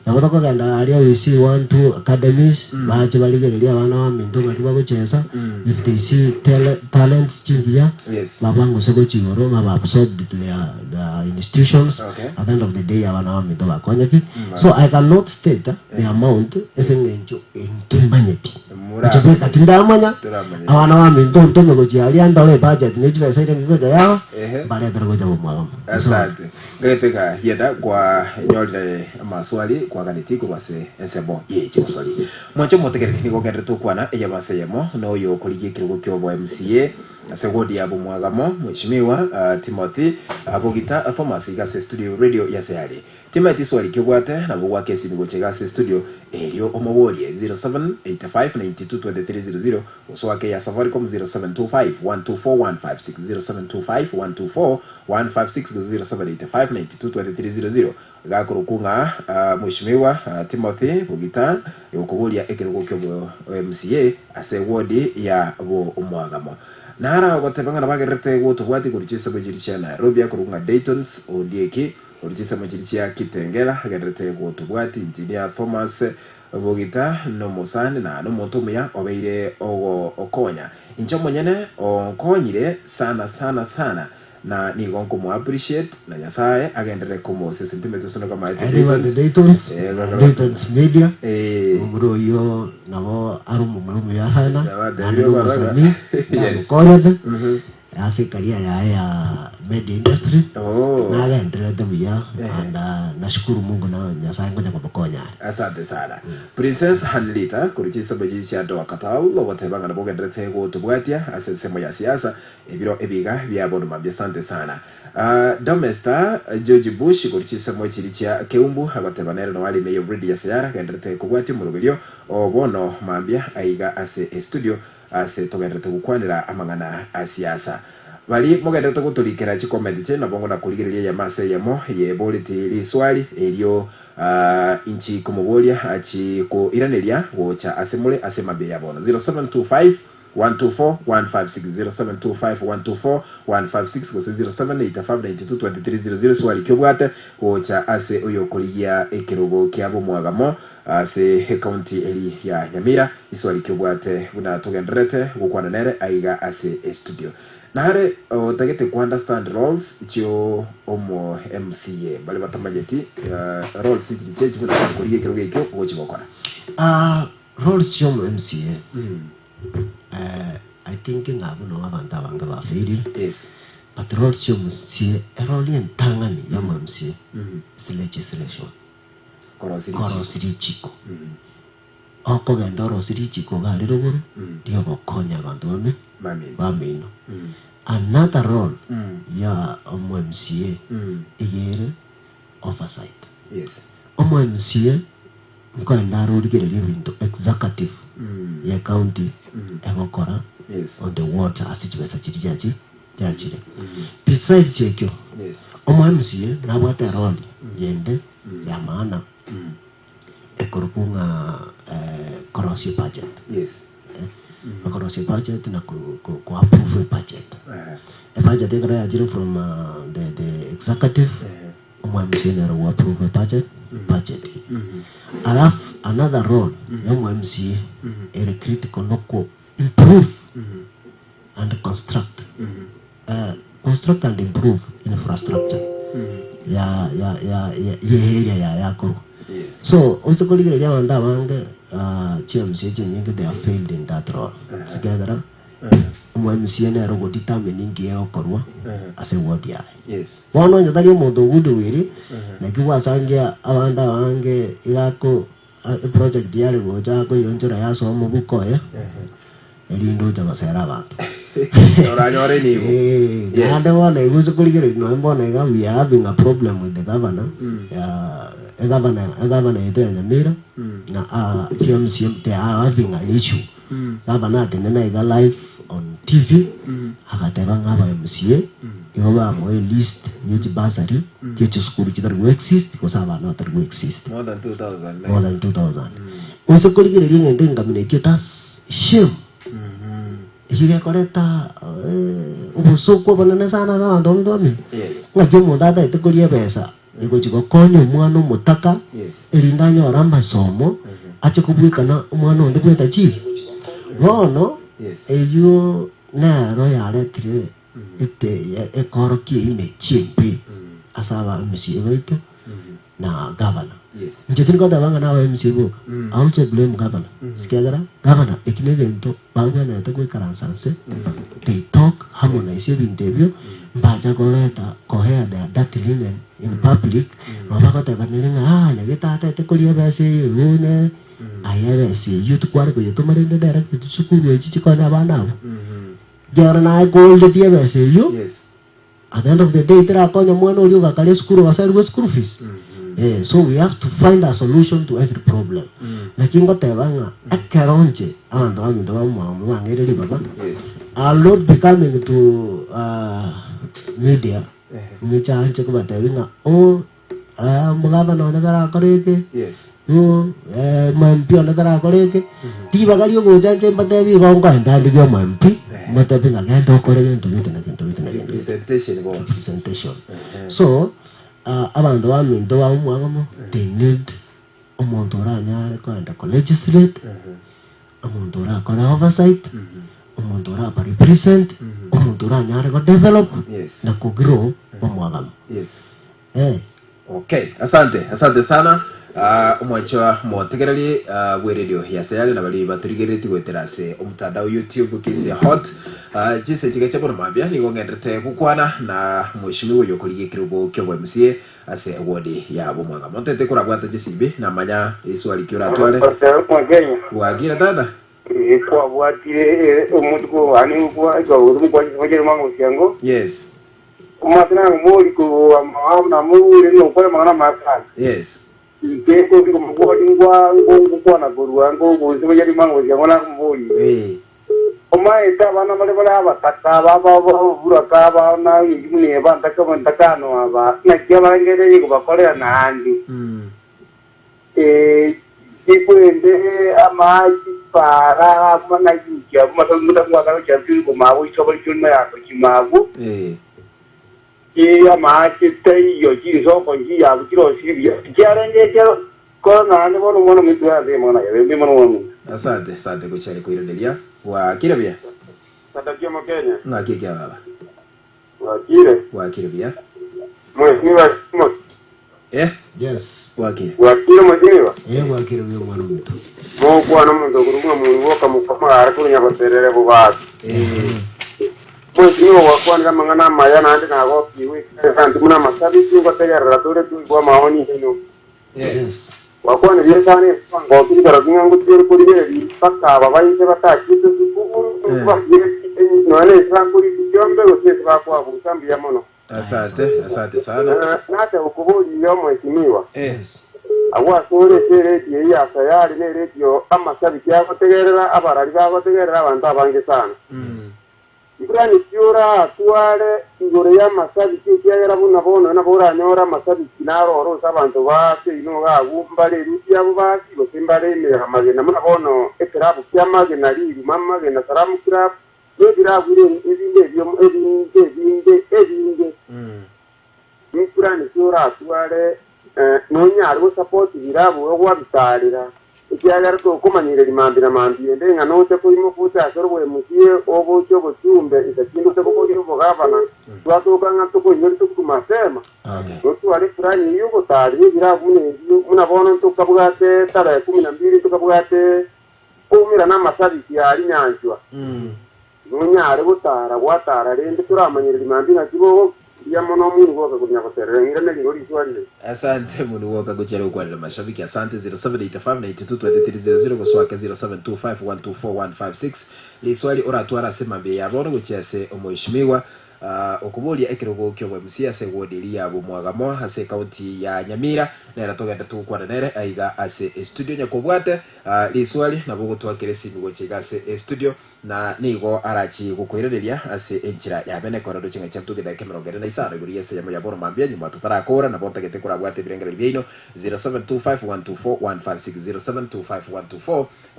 Nabo tokogenda aria we see one two academies bache barigererie abana baminto ng'aki bagochesa if they see talents chingiya babanguse gochia igoro babe absorbed to their their institutions at the end of the day abana baminto bakonyeki. So I cannot state the amount ase eng'encho ntimanyeti. Inche bweka tindamanya abana baminto ntome gochia aria ndore ebudget ne chibesa ire ebibecha yao mbaretere gocha bomwagamo.
Asante. Ngaete kahienda kwanyorire amaswali kwaganetie korwa ase ensemo ye chigosori. Mwanche omotegereri nigo ogenderete gokwana eyemo ase eyemo na oyo okorigia ekerogo kiobo MCA ase ward ya Bomwagamo Mheshimiwa Timothy Bogita Thomas iga ase studio radio ya Sayari. Timanyeti swali ki obwate nabo gwaka esimi gocha iga ase studio erio omoborie 0785922300 gose oake eya Safaricom 0725124156 07251241 156 gose 0785 92 23 00 Gakorokwa ng'a Mweshimiwa Timothy Bogita okoboria ekerogo kiobo MCA ase ward ya Bomwagamo. Nara ogoteba ng'a nabagererete gotobwatia korwa chinsemo chiria chia Nairobi akorokwa ng'a Daytons Ondieki korwa chinsemo chiria chia Kitengela agendererete gotobwatia Engineer Thomas Bogita nomosani na nomonto omuya obeire ogokonya. Inche omonyene onkonyire sana sana sana. Na nigo nkomo appreciate na Nyasaye agenderere komosesenia timanyeti gose nokamaete
Anyone
Daytons.
Daytons,
Eh, gono-
Daytons Media,
Eh.
omura oyio nabo are omomura omuya sana,
Yabate
naende
brio
nomosanii,
baraka. Yes.
namokorete ase ekaria yaye ya media industry,
Oh.
nagendererete buya and nashukuru Mungu na Nyasaye ngonya komokonya are.
Asante sana. Princess Hanlita korwa chinsemo echi chia Doha Qatar ogoteba ng'a nabo ogendererete gotobwatia ase ensemo ya siasa Ebiro ebiga bia bono mambia asante sana. Domester George Bush korwa chinsemo chiria chia Keumbu agoteba nere noe are ime y'oborindi ya Sayara agenderete kobwatia omoroberio o bono mambia aiga ase estudio ase togenderete gokwanera amang'ana a siasa. Bari mogenderete gotorikera chikomenti chiaino nabo ngona korigereria eyemo ase eyemo yeboreti riswali erio inchi komoboria achi koiraneria gocha ase more ase mambia ya bono 0725 124 156 0725 124 156 gose 0785 92 23 00 Swali ki obwate gocha ase oyokorigia ekerogo kia bomwagamo ase ecounty eri ya Nyamira Iswali ki obwate buna togendererete gokwana nere aiga ase estudio Nare otagete ku understand roles chio omo MCA baria batamanyeti roles chiri chiachi buna korigia ekerogo ekio ogochi gokora.
Roles chia omo MCA I think ng'a abwo nabo abanto abange bafailire,
Yes.
but roles chia omo MCA, erole entang'ani ya omo MCA is legislation,
Korosia richiko.
korosia richiko. Okogenda orosie richiko iga aria rogoro, riogokonya abanto bame
Bamino.
bamino. Another role ya omo MCA iga ere oversight.
Yes.
Omo MCA nkoenda are origereria ebinto executive ye county egokora
Yes.
on the wards ase chibesa chiria chiachi chiachire. Besides ekio,
Yes.
omo MCA nabwate eroli yende ya maana ekorokwa ng'a korosia ebudget.
Yes.
Okorosia ebudget na ko- ko- ko approve ebudget. Ebudget ekero yachire from the the executive, omo MCA nere ogo approve ebudget, budget eyio. Alafu another role ya omo MCA ere critical noko improve and construct construct and improve infrastructure ya ya ya ya ye area yaye akorwa.
Yes.
So oise korigereria abanto abange chi MCA chinyinge they have failed in that role. Ekiagera omo MCA nere ogo determine inki egokorwa ase eward yaye.
Yes.
Bono onye tari omonto o goodwill, naki gwasangia abanto abange iga ako eproject yare gocha akoyonchora yasoa omobuko oye, erinde ocha gosera abanto.
Oranyore nigo.
Eh,
Yes.
naende bono igo ase korigereria nonya bono iga we are having a problem with the governor, egavana egavana yaito ya Nyamira, na CMCM they are having an issue. Gavana atenena iga live on TV, agateba ng'a aba MCA igo bamoa elist ye chibasari chie chisukuru chitari go exist gose abana batari go exist.
More than 2000.
More than 2000. Ose korigereria egento enkamina ekio that's shame. Ekio gekoreta obosoku obonene sana ase abanto baminto bamino.
Yes.
Ng'aki omonto atagete koria ebesa egochi gokonya omwana omotaka
Yes.
erinde anyore amasomo ache kobwekana omwana onde bwetachiri. Bono
Yes.
eyio nero yaretire ete ekorokia image embe ase aba MCA baito na gavana.
Yes.
Inche tindi goteba ng'a naba MCA boka, I also blame governor, ekiagera governor eki na egento babwenerete goikaransa nse, they talk harmonize ebinto ebio, mbacha koreta koheya their dirty linen in public, nabo bagotebaneri ng'a aah nyagete atete koria ebesa eye igo ne, aye ebesa eyio tikware koyetoma rende direct chisukuru echi chikonya abana abwo. Ekiagera naye kooreti ebesa eyio.
Yes.
At the end of the day terakonya omwana oria ogakare esukuru ogasarigwe school fees. Eh, so we have to find a solution to every problem. Naki ngoteba ng'a ekero inche abanto baminto bamwabo bang'eire ribaga,
Yes.
I'll not be coming to media ng'iche anche kobatebia ng'a oh omogabana one tarakora eke,
Yes.
oh omo-MP one tarakora eke, ribaga riogocha inche mbatebie igo nkoenda ndigie omo-MP, motebie ng'a genda okore gento gete na gento gete na gento gete.
Representation bono.
Representation. So, abanto baminto ba omwang'amo, they need omonto oranyare koenda ko legislate, omonto orakore oversight, omonto oraba represent, omonto. Omonto oranyare go develop
Yes.
na ko grow omwagamo.
Yes.
Eh.
Okay, asante, asante sana. Ah, omwanchwa motegereri ah, bwe radio ya sayari na bari batorigerereti goetera ase omotandao YouTube Kisia Hot. Ah, chise chiga chia bono mambia nigo ng'enderete gokwana na mheshimiwa oyo okorigia ekerogo kia obo MCA ase ewodi ya Bomwanga. Montete korabwata chisimbi namanya eswali ki oratware.
Kenya.
Bwakire tata?
Kwabwatire omotuko one kwa mango
Yes.
omwase namomori namorure nokora amang'ana amasana
Yes.
nkekomogori ngwa ngokwana korwa ngogosebaria mango siango nakomobori
Eh.
omaete abana bare bare abataka bababuraka abana mune bantaka bantakano aba naki abarengererie kobakorera naende ikwende amachi para manayikia matamwakanochapikomabo isoboichona yako chimabo
Eh.
ki amache taiyo chinsoko nchiyabo chirosibia chiarenge chero kora naende bono omwana ominto yathie mwana yabe mwana mwana
Asante, asante gochari koiraneria. Bwakire buya.
Tatakia Mkenya
Ng'aki ekia baba.
wakire
Bwakire buya.
mheshimiwa
Eh,
Yes.
bwakire.
wakire mheshimiwa
Eh gwakire buya omwana ominto.
mokwana omonto okorumwa mundu wokamukama kurunya goterere bobasi
Eh.
mheshimiwa gwakwanire amang'ana amaya naende nagokiwe kanti muna amasabiki ngotegerera tore tuigwa maoni eno
Yes.
gwakwanire sana ngokirikero king'ango tiere kurigereria mpaka aba baise batakite sukuru none ase bakoriki kiombe gose ase bakwabusa mbuya mono.
Asante, asante sana.
Nate okoboriire omweshimiwa
Eh.
Yes.
agwasore ase eredio eye ya sayari na eredio amasabiki agotegerera abarari bagotegerera abanto abange sana. Mbura kiura atware igoro ya amasabiki ekiagera buna bono nabo oranyora amasabiki naroro ase abanto baseino gagu mbare eruti yabo basi gose mbare emera amagena buna bono ekerabu kia amagena riruma amagena salamu club nebirabu ire ebinde ebio ebinge ebinge ebinge. Nkurani kiura atware nonyare gosupport birabu ogwabitarira ekiagera tokomanyereri mambi na mambi ende ng'a noche koimoka ochakere obwemusie oboche obochumbe esa kinde oche koboria obogavana twatoka ng'a tokoinyori tokumasema
Okay.
notware fulani iyo ogotarira ebirabu buna ebio buna bono ntokabwate tarehe kumi na mbili ntokabwate koumira na amasabiki ari nyanchwa nonyare gotara gwatara rende toramanyereri mambi ng'aki bogo ria mono omundu goka konya goterera ng'ira na rigori iswarire.
Asante mundu woka gochera gukwanira mashabiki asante 0785922300 goswake 0725124156 liswali oratwara ase mambia yabono gochia ase omweshimiwa okuboria ekerogo kia obwa MC ase ward ya bomwagamo ase county ya Nyamira nera togenda tugokwana nere aiga ase studio nyakobwate liswali nabo gotwakire esimi gochiga ase studio na nigo arachi gukwiraneria ase enchera ya bene korero chinga cha tugenda 45 iguru yese yamo ya boro mambia nyuma tutarakora nabo ntagete kurabwate ebirengero byaino 0725124156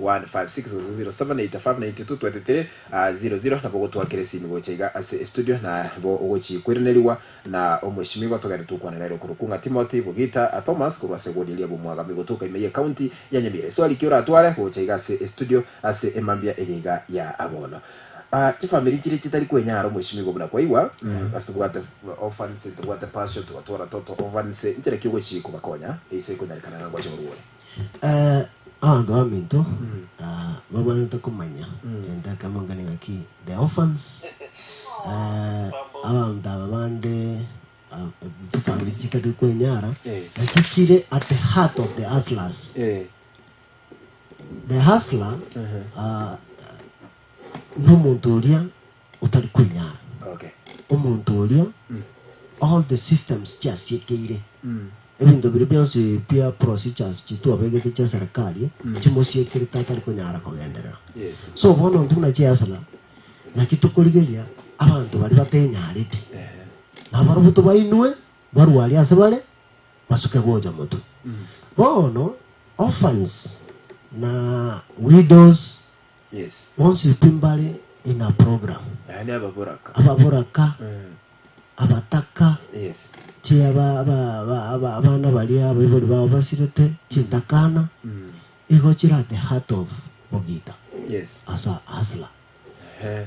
0725124156 07859223 00 nabo gotwakire esimi gochaiga ase studio nabo ogochikwiraneriwa na omweshimiwa togenda tukwana rero kurukunga Timothy Bugita Thomas korwa ase ward eria bomwagami gotoka ime ye county ya Nyamira swali ki oratware gochaiga ase studio ase emambia eyeiga ya abono. Chifamiri chiri chitari kwenyara omweshimiwa buna kwaiwa ase tobwate orphans tobwate passion tugatwara toto orphans nchera ki ogochi kobakonya ase ekonyarekana ng'a ngwache orwore.
Abanto baminto babwenerete komanya entaka mangani ng'aki the orphans abanto aba bande chifamiri chitari kwenyara nachichire at the heart of the hustlers. The hustler nomonto oria otari kwenyara. Omonto oria all the systems chiasiekeire ebinto biria bionsi bia procedures chitwabegete chia serikali chimosiekerete atari konyara kogenderera. So bono intwe buna chihustler naki tokorigeria abanto baria batenyareti nabarobwo tobainwe barwari ase bare basuke gocha motwe. Bono orphans na widows bonsi pi mbare in a program.
Yani ababoraka.
Ababoraka abataka chi abana baria abaibori babo basirete chintakana igo chira at the heart of Bogita as a hustler.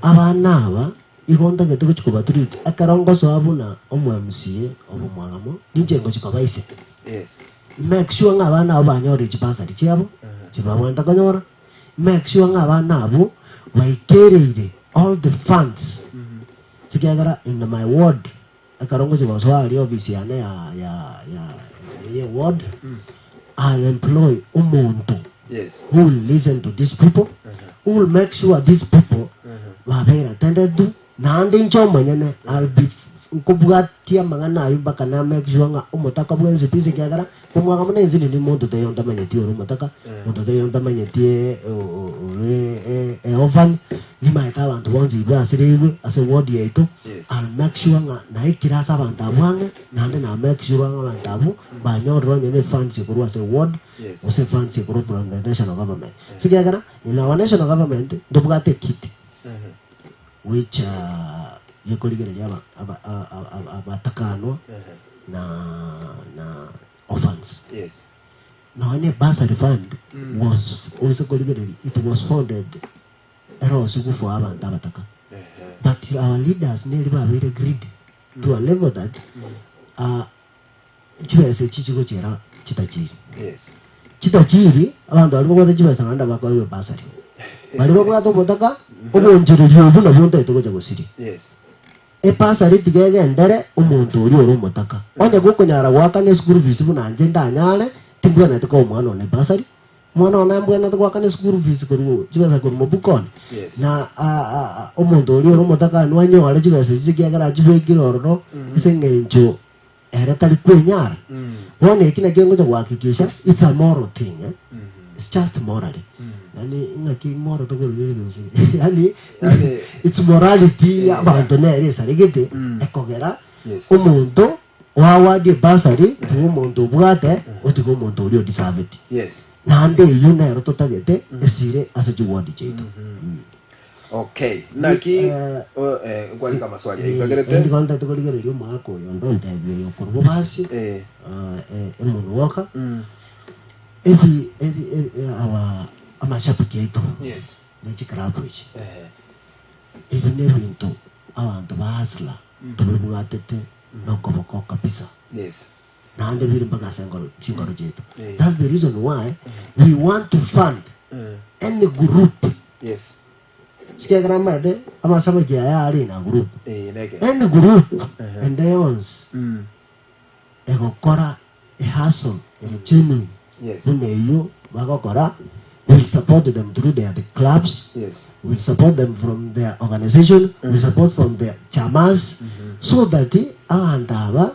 Abana aba Igo ntagete gochia kobatreat ekero ngosoa buna omo MCA obomwamo, ninche ngochia koba ise.
Yes.
Make sure ng'a abana abwo banyorire chibasari chiabo, chibabwenerete konyora, make sure ng'a abana abwo baikereire all the funds, ekiagera in my ward, ekero ngochia gosoa aria ofisi yane ya ya ya ya eward, I'll employ omonto
Yes.
who will listen to these people, who will make sure these people babeire attended to, naende inche omonyene I'll be nkobwatia amang'ana ayio mpaka na make sure ng'a omotaka bwensi pi ase ekiagera komwaga buna ense nini monto taiyo ntamanyeti ore omotaka, monto taiyo ntamanyeti ore eorphan, nimaete abanto bonsi basireirwe ase eward yaito,
Yes.
I'll make sure ng'a naikire ase abanto abwo ang'e, naende na make sure ng'a abanto abwo banyorire onye ne efunds korwa ase eward,
Yes.
gose efunds korwa from the national government. Ase ekiagera in our national government ntobwate ekiti which gekorigereria aba aba aba abatakanwa na na orphans.
Yes.
Nonya ne bursary fund was ase korigereria it was founded ere osigwe for abanto abataka. But our leaders neri babeire greedy to a level that chibesa echi chigochera chitachiri.
Yes.
Chitachiri, abanto baria babwate chibesa naende bakoegwa ebasari. Baria babwate obotaka, obonchereri obwo nabwo ntagete gocha gosiria.
Yes.
Ebasari tiga egendere omonto oria ore omotaka. Onye gokonyara goakana eschool fees buna inche ndanyare, timbwenereti koa omwana one ebasari, omwana one mbwenerete goakana eschool fees korwa chibesa korwa mobuko one.
Yes.
Na omonto oria ore omotaka anwe anyore chibesa echi ekiagera achibekire ororo ase eng'encho Ere tari kwenyara. Bono eki nakio ngocha gohakikisha, it's a moral thing eh? It's just morally. Yaani ng'aki moral tokorugeria gose yaani
Yaani-
it's morality abanto nere esaregete ekogera
Yes.
omonto oawardie ebasari tiga omonto obwate otiga omonto oria odisaveti.
Yes.
Naende eyio nero totagete esire ase chiward chiaito.
Okay, naki
Eh,
o- eh, nkwarika amaswali
Eh,
aikagerete.
endi bono ntagete korigereria omogaka oyo onde ontebia oyo okorwa bobasi
Eh.
ah, eh, emonuoka ebi ebi ebi eh, aba amashabiki aito
Yes.
ne chiklabu echi
Eh.
ebi nebinto abanto ba hustler tobibwatete nokoboko kabisa
Yes.
naende bire mpaka ase enkoro chinkoro chiaito
Eh.
that's the reason why we want to fund any group
Yes.
Ekiagera amaete amasabaki aya are in a group.
Eh, neke.
Any group ende yonsi
Mm.
egokora ehustle ere genuine
Yes.
buna eyio bagokora will support them through their the clubs
Yes.
will support them from their organization will support from their chamas so that abanto aba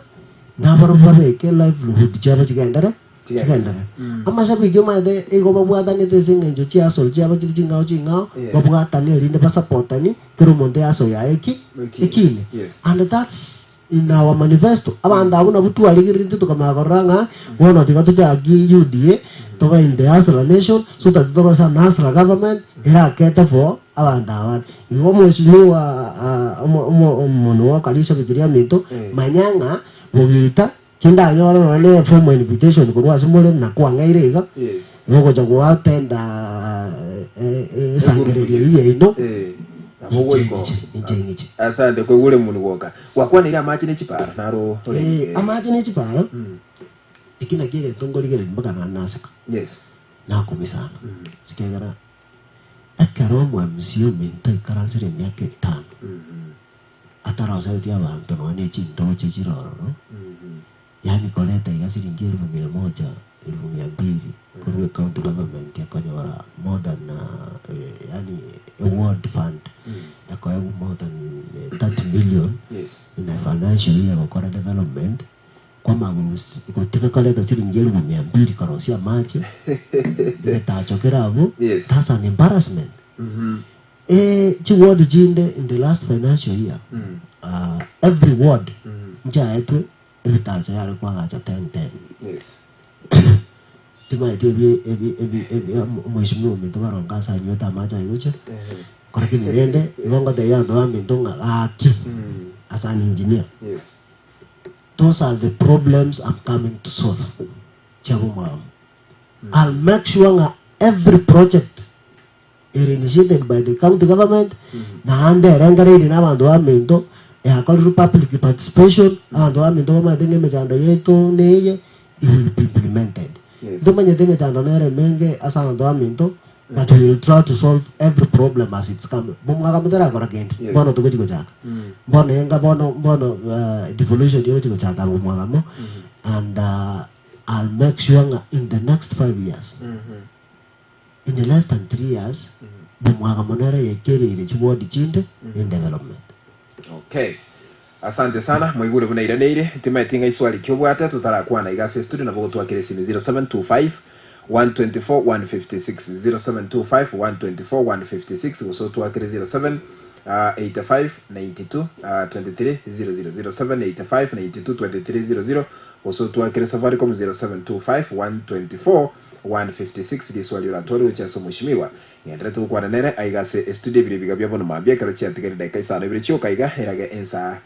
nabarobwo babeke livelihood chiabo chigendere Chigenderere. Amashabiki omanyete igo babwatanete ase eng'encho chiasoro chiabo chire ching'ao ching'ao,
Yeah.
babwatane erinde basapotani, kera omonto easo yaye eki
Ekine.
ekine.
Yes.
And that's in our manifesto. Abanto abwo nabwo twarigereretie tokamanya korora ng'a bono tiga tochakie UDA, tobe in the hustler nation, so that torose an hustler government, erakete for abanto aba. Igo omweshimiwa ah, omo- omo- omonwe wa karishabiki riaminto,
Eh.
manya ng'a bogiita Tindanyora nonya ne formal invitation korwa ase more na kwang'eire iga,
Yes.
mogocha goatenda esangererio eyio yaino,
Eh, nabo
ninche
goiko.
ng'iche, ninche ng'iche.
Asante koigure munu gwoka. Gwakwaneire amache ne chipara naro
Eh, amache ne chipara, eki nakio egento nkorigereria mpaka naende naseka,
Yes.
nakumia sana, ekiagera ekero omo MC ominto aikaransire emiaka etano, Ataroseretie abanto nonya ne chindooche chire ororo, yaani koreta iga siringi elifu mia moja, elifu mia mbili korwa ecounty government ekonyora more than yaani eward fund ekoegwa more than 30 million
Yes.
in a financial year gokora development, kwamanya gotiga koreta siringi elifu mia mbili korosia amache, egetacho kere abwo,
Yes.
that's an embarrassment. Chi ward chinde in the last financial year every ward nchaetwe ebitacho yare koagacha 10 10
Yes.
timaeti ebi ebi ebi ebi omweshimiwa ominto baronge ase anywete amache aye gochia lakini rende igo ngotebia abanto baminto ng'a gaki as an engineer
Yes.
those are the problems I'm coming to solve chiabo omwabo I'll make sure ng'a every project. Ere initiated by the county government, naende erengereirie na abanto baminto, eakorirwe public participation, abanto baminto bamanyete ng'a emechando yaito neye, it will be implemented.
Yes.
Ntomanyete emechando nere emenge ase abanto baminto, but we will try to solve every problem as it's coming. Momwaka motarakora kende,
Yes.
bono togochi gochaka. Bono enga bono bono devolution egochi gochaka omwaka mo, and I'll make sure ng'a in the next 5 years, In less than 3 years, momwaka mono ere yaikereire chiward chinde in development.
Okay. Asante sana moigure buna iraneire timaeti ng'a iswali ki obwate totarakwana iga ase estudio nabo gotwakera esimi 0725 124 156 0725 124 156 gose otwakere 07 85 92 23 00 07 85 92 23 00 gose otwakere Safaricom 0725 124 156 Riswali oratware gochia ase omoshimiwa. Ng'enderete gokwana nere aiga ase estudio ebiro ebiga bia bono mambia ekero chiatigaire dakika isano ibere chioka iga erage ensa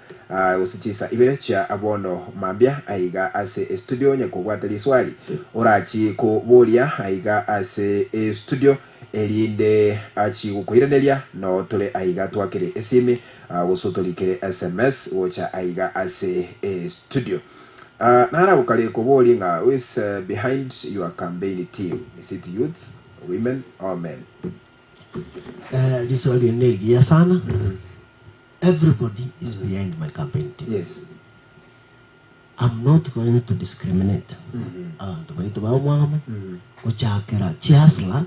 gose chinsa ibere chia bono mambia aiga ase estudio onye kobwate riswali orachi koboria aiga ase estudio erinde achi gokoiraneria noo tore aiga twakere esimi gose otorikere sms gocha aiga ase estudio. Naragokare koborie ng'a who is behind your campaign team? Is it youths, women or men?
Riswali eri nerigiya sana. Everybody is behind my campaign team. I'm not going to discriminate. Abanto baito ba omwamo gochakera chihustler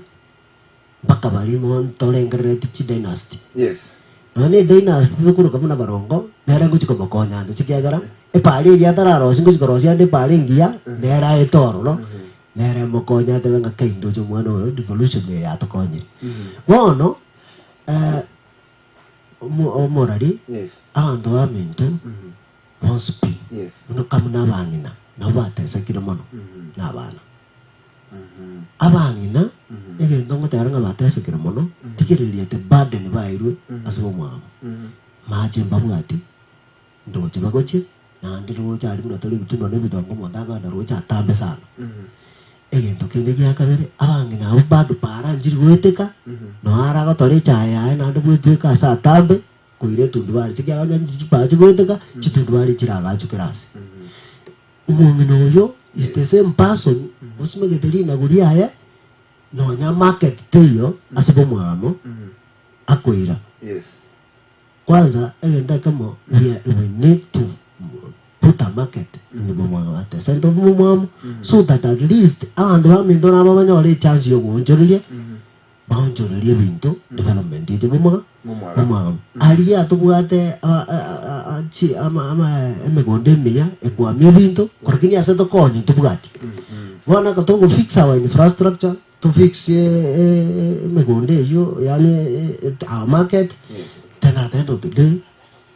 mpaka baria ntorengereretie chidynasty. Nonya ne dynasty tokoroka buna barongo, nere ngochia komokonya ande ekiagera epara eria atararosia ngochia korosia ande epara engiya, nere aete ororo, nere emokonye atebe ng'a kai ndoche omwana oyo devolution eye yatokonyire. Bono omo omorari, abanto baminto bonsi pi, buna kamo na abang'ina nabo batesekire mono na abana. Abang'ina, egento ngoteba ng'a batesekire mono, rigereria the burden bairwe ase omwabo. Mache mbabwati, ndoche bagochia, naende roche aria buna tore ebitunwa na ebitongo omonto akogenda roche atambe sana. Egento kende gia kabere, abang'ina abwo bado para nchiri goeteka, nonya aragotora echae yaye naende bwetweka ase atambe, koira etundubari, ekiagera onye chipara chigoeteka, chitundubari nchiragachwe kera ase. Omong'ina oyo is the same person osimegete rinagu riaye nonya market teiyo ase bomwamo akoira. Kwanza egento ekemo we are we need to put a market in bomwamo at the center of bomwamo so that at least abanto baminto nabo banyore echance ya ogoonchoreria baonchorerie ebinto development eche bomoga bomwamo. Aria tobwate chi ama ama emegondo emiya ekwamia ebinto lakini ase tokonya ntobwati. Bono ekero togo fix our infrastructure, to fix emegondo eywo yaani our market, then at the end of the day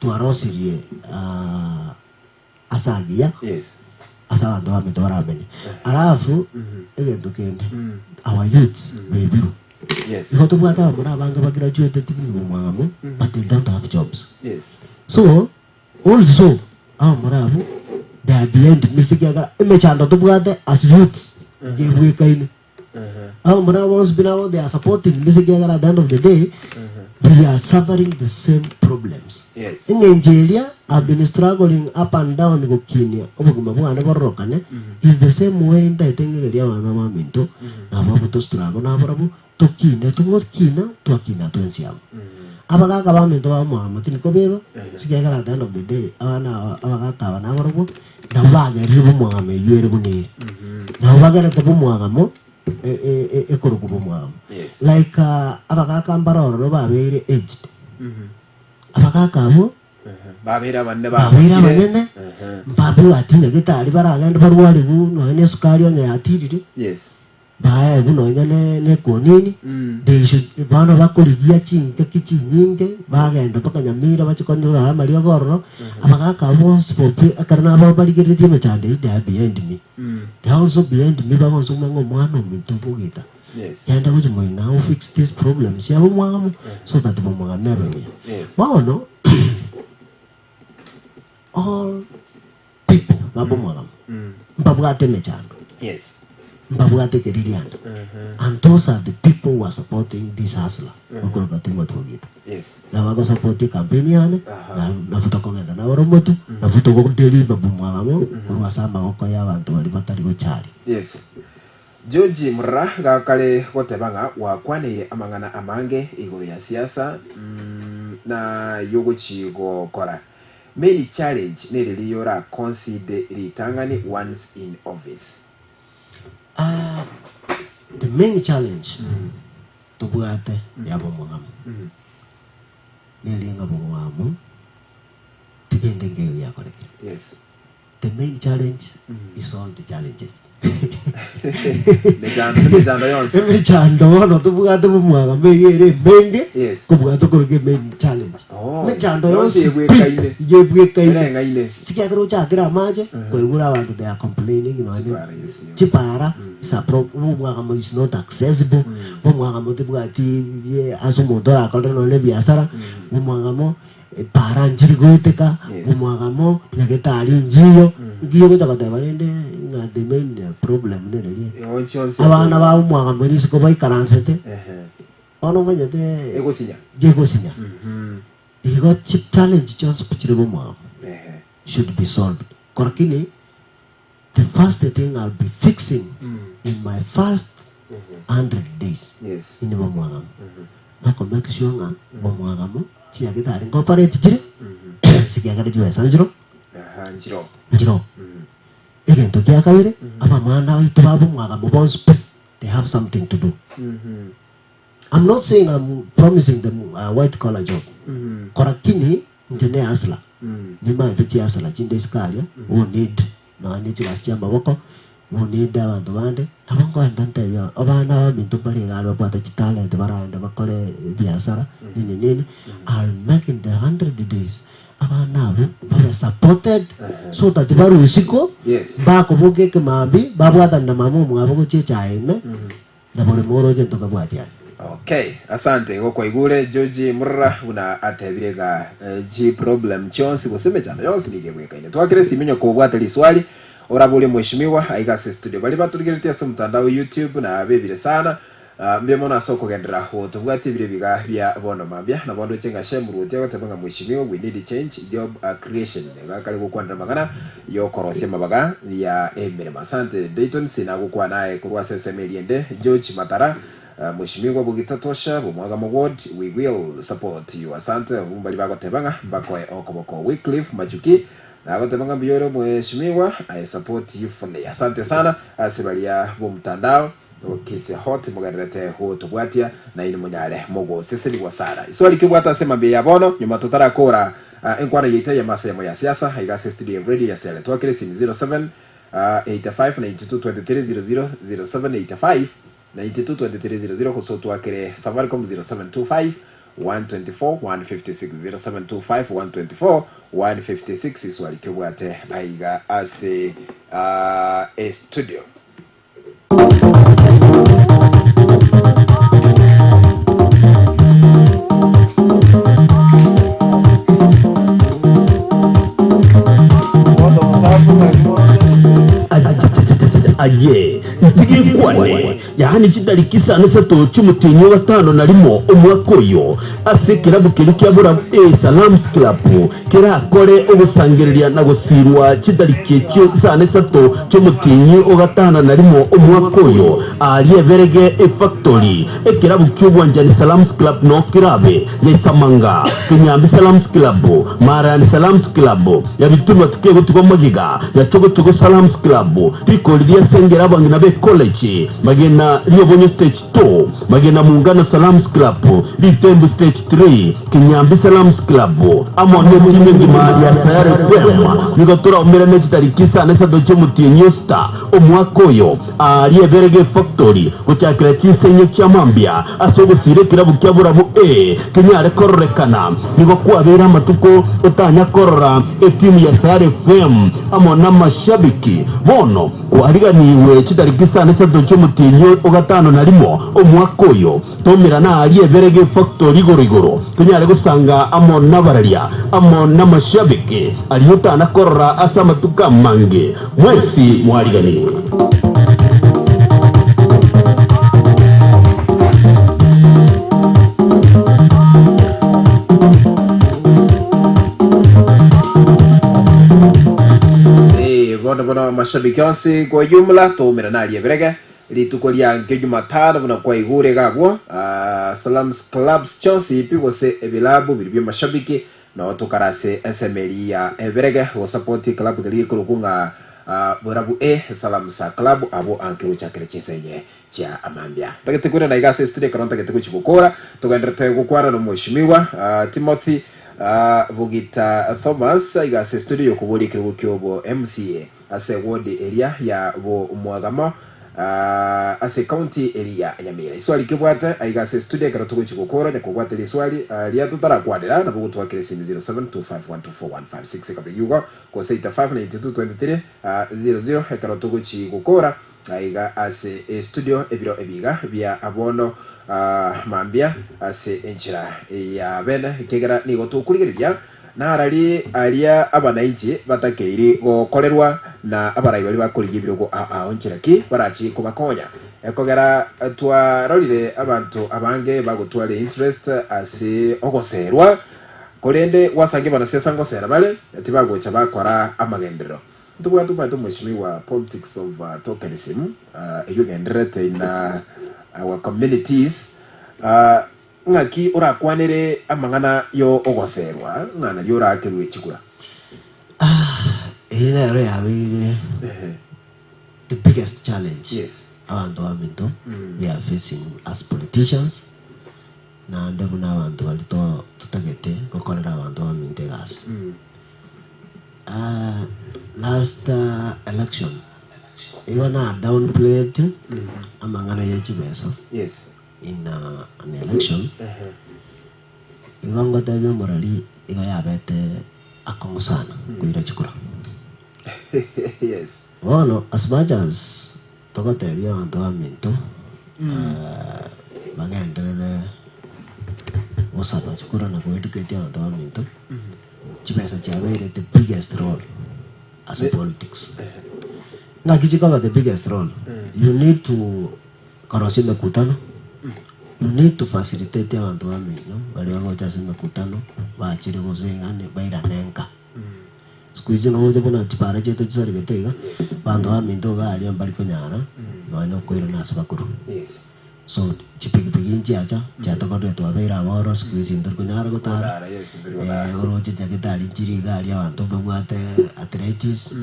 twarosirie ase agiya ase abanto bamete baramenye. Alafu egento kende our youths bebirwe. Igo tobwate abamura abange ba graduated buna omwamo but they don't have jobs. So also abamura abwo they are behind me ase ekiagera emechando tobwate as youths yebwekaine. Abamura bonsi pi nabo they are supporting me ase ekiagera at the end of the day we are suffering the same problems. Eng'encho eria I've been struggling up and down gokinia obogima bwane bororokane is the same way ntaete ng'egerie abana baminto nabo abwo to struggle nabarabwo tokine togokina twakina twensi amo. Abagaka baminto bamwama tindi kobeba ase ekiagera at the end of the day abana aba abagaka aba nabarabwo nabo bagerire bomwagamo eywo ere buna ere. Nabo bagerete bomwagamo ekorokwa bomwagamo. Like abagaka mbare ororo babeire aged. Abagaka abwo
Babeire abanene
babeire
bagokire.
abanene mbabwati nyagetari baragende barwarigwe nonya na esukari onye yatirire. Baegwe nonya ne nekonini, they should bono bakorigia chingaki chinyinge, bagenda mpaka Nyamira bachie konyora amariogo ororo, abagaka abwo bonsi bobe ekero nabo barigereretie emechando eyio they are behind me. They are also behind me bagonsoma ng'a omwana ominto bogita, genda gochia moino o fix these problems yabo mwamo so that bomogame abe buya. Bono all people babomogamo mbabwate emechando. Mbabwate ekeririanda. And those are the people who are supporting this hustler okoroka Timothy Ogita.
Yes.
Nabo agosupport ecampaign yane, na nabo tokogenda naboro motwe, nabo togodeliver bumwagamo korwa ase amaboko ya abanto baria batari gocharia.
Yes. George Murra gakare goteba ng'a gwakwaneire amang'ana amange igoro ya siasa na yogochi gokora. Main challenge nereri yora concede ritang'ani once in office.
Ah, the main challenge tobwate ya bomwamo neria ng'a bomwamo tigende nkeiyo giakorekire.
Yes.
The main challenge is all the challenges.
Mechando nemechando yonsi.
Emechando bono tobwate bomwagamo iga ere emenge
Yes.
kobua tokoroka emain challenge.
Oh,
Emechando
yonsi
yonsi pi
ebwekaine.
iga ebwekaine.
Ereng'aine.
Sikiagera ochakire amache koigure abanto they are complaining nonye
Chipara, yes, yeah.
chipara is a prob bomwagamo is not accessible bomwagamo tebwati bie ase omonto orakorere nonye ebiasara bomwagamo Epaara nchiri goeteka,
Yes.
omwagamo, nyagetari nchiyo, nkiyo ogocha goteba rende ng'a the main problem nereria.
Igo chionsi
Abana ba omwagamo risiko baikaransete,
Ehe.
bono omanyete
Egosinya.
gegosinya.
Mhm.
Igo chi challenge chionsi pi chire bomwagamo
Ehe.
should be solved. Korakini the first thing I'll be fixing in my first 100 days
Yes.
inde bomwagamo noko make sure ng'a bomwagamo chinyagitari nkopareti chire sikiagera chibesa nchiro
Aha, nchiro.
nchiro egento kia kabere abamwana baito ba bomwagamo bonsi pi they have something to do I'm not saying I'm promising them a white collar job korakini inche ne hustler Nimaete chiasara chinde isiko aria, who need nonya ne chigasi chi'amaboko, who need abanto bande, nabo nkoenda ntebie abana baminto mbare iga aria babwate chitalent baragende bakore ebiasara nini nini, I'll make in the hundred days abana abwo babe supported so that barwe isiko,
Yes.
mbakoboka ekemambia babwatane na mama omwabo gochia echae ime, Na bori moroche ntokabwati are.
Okay, asante igo kwaigure George Murra buna atebire iga eh, chi problem chionsi gose emechando yonsi nigo ebwekaine. Twakire esimi onye kobwate riswali oraborie mheshimiwa aiga ase studio. Baria baturigeretie ase omotandao YouTube na bebire sana ah, mbuya mono ase okogenderera gotobwatia ebire biga bia bono mambia. Nabo ndoche ng'a Shem Ruoti agoteba ng'a mheshimiwa we need change job ah, creation. Iga kare gokwanera amang'ana yokorosia amabaga ya emeremo. Asante Dayton sinagokwana aye korwa ase ensemo eria ende. George Matara, Mweshimigwa Bogitatosha, Bomwagamo Ward, we will support you. Asante abwo mbaria bagoteba ng'a mbakoe okoboko. Wycliffe Machuki nagoteba ng'a mbuya ore mweshimigwa, I support you fully. Asante sana ase baria bomtandao Kise Hot mogendererete gotobwatia nainwe monyare mogosesenigwa sana. Iswali ki obwate ase mambia ya bono nyuma totarakora enkwana yaito eyemo ase eyemo ya siasa aiga ase studio ya radio ya Sele. Twakire esimi 07 85 92 23 00 07 85 92 23 00 gose otwakire Safaricom 0725 124 156 0725 124 156 iswali ki obwate aiga ase estudio.
Aye, ntige nkwane, yaani chitariki isano isato chi'omotienyi o gatano na rimo omwaka oyo, ase ekerabu keria kia Borabu A Salams Club kerakore ogosangereria na gosiirwa chitariki echio isano isato chi'omotienyi o gatano na rimo omwaka oyo, aaria eberege efactori, ekerabu ki'obwanchani Salams Club noo kerabe, Nyaisamanga, Kenyambi Salams Club, Marani Salams Club, Nyabitunwa tikegotigwa magega, Nyachogochogo Salams Club, Rikori ria Sengera abang'ina b'ecollege, Magena ri'Obonyo Stage 2, Magena Muungano Salams Club, Ritembu Stage 3, Kinyambi Salams Club, amo netimu engima ya Sayare FM. Nigo toraumere chitariki isano isato chi'omotienyi o sita omwaka oyo, aaria eberege efactory, gochakera chinsenyo chia mambia ase ogosiira ekerabu kia borabu A kenyare kororekana. Nigo kwabeire amatuko otanya korora etimu ya Sayare FM amo namashabiki. Bono Kwariganigwe chitariki isano isato chi'omotienyi o gatano na rimo omwaka oyo, tomerane aaria eberege efactori igoro igoro, tonyare gosanga amo nabararia amo namashabiki aria otana korora ase amatuko amange. Mwensi mwariganigwe.
bono amashabiki onsi kwa jumla toumerane aria eberege rituko ria nkio Jumatano buna kwaigure iga abwo ah, Slums Clubs chionsi pi gose ebilabu biria bia amashabiki noo tokare ase ensemo eria ya eberege gosupport eclub keria gekorokwa ng'a ah, Borabu A Slums Club abwo ankio gochakera chinsa enye chia amambia. Ntagete koirana iga ase estudio ekero ntagete gochia gokora, togenderete gokwana nomweshimiwa Timothy Bogita Thomas iga ase estudio yokoboria ekerogo kiobo MCA ase ward eria ya Bomwagamo ase ecounty eria ya Nyamira. Iswali ki obwate aiga ase estudio ekero togochia gokora onye kobwate riswali ria totarakwanera nabo ogotwakera esimi 0725124156 ekabe yugo gose 859223 00 ekero togochia gokora Aiga ase estudio ebiro ebiga bia bono mambia ase enchera ya bene, ekiagera nigo tokorigereria narari aria abanainchi batakeiri gokorerwa na abarai baria bakorigia ebirogo ao ao nchera ki barachi kobakonya. Ekogera twarorire abanto abange bagotwara interest ase ogoserwa, korende gwasangia abanasiasa ngosera bare tibagocha bakora amagenderero. Ntobwate omanyete omweshimiwa politics of tokenism eywo egendererete in our communities ng'aki orakwanere amang'ana yo ogoserwa ng'a nario orakerwe chikura?
Eye nero yabeire the biggest challenge
Yes.
abanto baminto we are facing as politicians naende buna abanto baria to totagete gokorera abanto baminto egasi. Last election igo na downplayed amang'ana ye chibesa
Yes.
in an election igo ngotebia omorari igo yabete akong'u sana koira chikura.
Yes.
Bono as much as togotebia abanto baminto bagenderere gosaba chikura na goeducate abanto baminto, chibesa chiabeire the biggest role ase politics. Ng'aki chikoba the biggest role? You need to korosia emekutano, you need to facilitate abanto bamino baria bagocha ase emekutano bachire gose yaani bairane nka. Siku hizi nonya buna chipara chiaito chisaregete iga, abanto baminto iga aria mbari konyara nonya okoirana ase bakuru. So chipikipiki nchiacha chiatokorire twabeire aboro siku hizi ntori konyara gotara,
Gotara, yes, ntori gotara.
oroche nyagetari nchiri iga aria abanto mbabwate arthritis.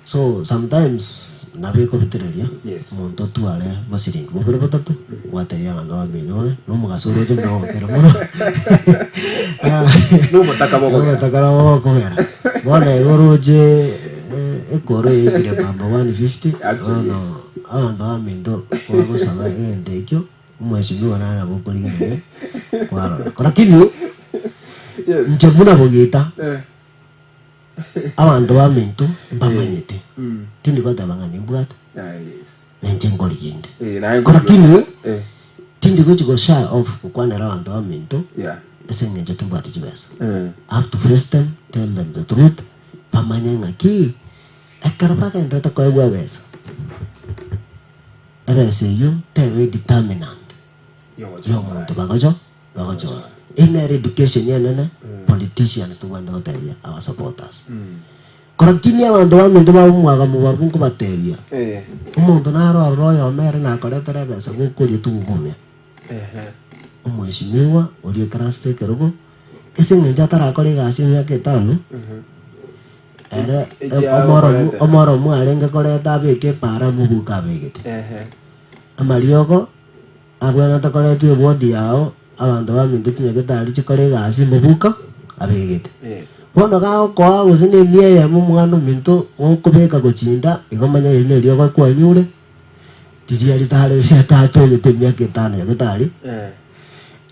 So sometimes nabo ekobitereria
Yes.
omonto otware bosiringi bobere botato gwatebia abanto bamino oe nomogaso oroche buna ogokera mono
Nomotaka bogokera.
Nomotaka nabo bogokera bono igo oroche eh, ekoro yaikire bamba 150
Actually,
bono
yes.
abanto baminto bagosaba egento ekio omweshimiwa nare nabo okorigereria kwarora lakini
Yes.
inche buna bogita
Eh.
Abanto baminto mbamanyete, tindi goteba ng'a nimbwate,
Ah, yes.
na inche nkorigia inde.
Eh, naye nkorigia.
Lakini
Eh,
tindi gochi go shy off gokwanera abanto baminto
yeah.
ase eng'encho timbwati chibesa.
Eh.
I have to face them, tell them the truth, bamanye ng'aki ekero bagenderete koegwa ebesa, ebesa eyio tebe determinant
Yogocha
yomonto bagocho Bagochora. Eyio nere education enene politicians tobwenerete gotebia our supporters. Korakini abanto baminto ba omwagamu barabwo nkobatebia,
Eh.
omonto naro ororo oyomo ere nakoretera ebesa gokoria togogumia.
Ehe.
Omweshimiwa oria ekaransete ekerogo, ase eng'encho atarakora egasi emiaka etano, ere
Echi
omoro
agokorete.
omoro arenge koreta abeke epaara mobuko abegete.
Ehe.
Amariogo Abwenerete koretwa ebodi yao, abanto baminto chinyagetari chikore egasi mobuka abegete. Bono gagokoa gose nemia eyemo omwana ominto gokobeka gochinda, igo manya eri neriogo kwanyure, riria ritare riatachogete emiaka etano nyagetari.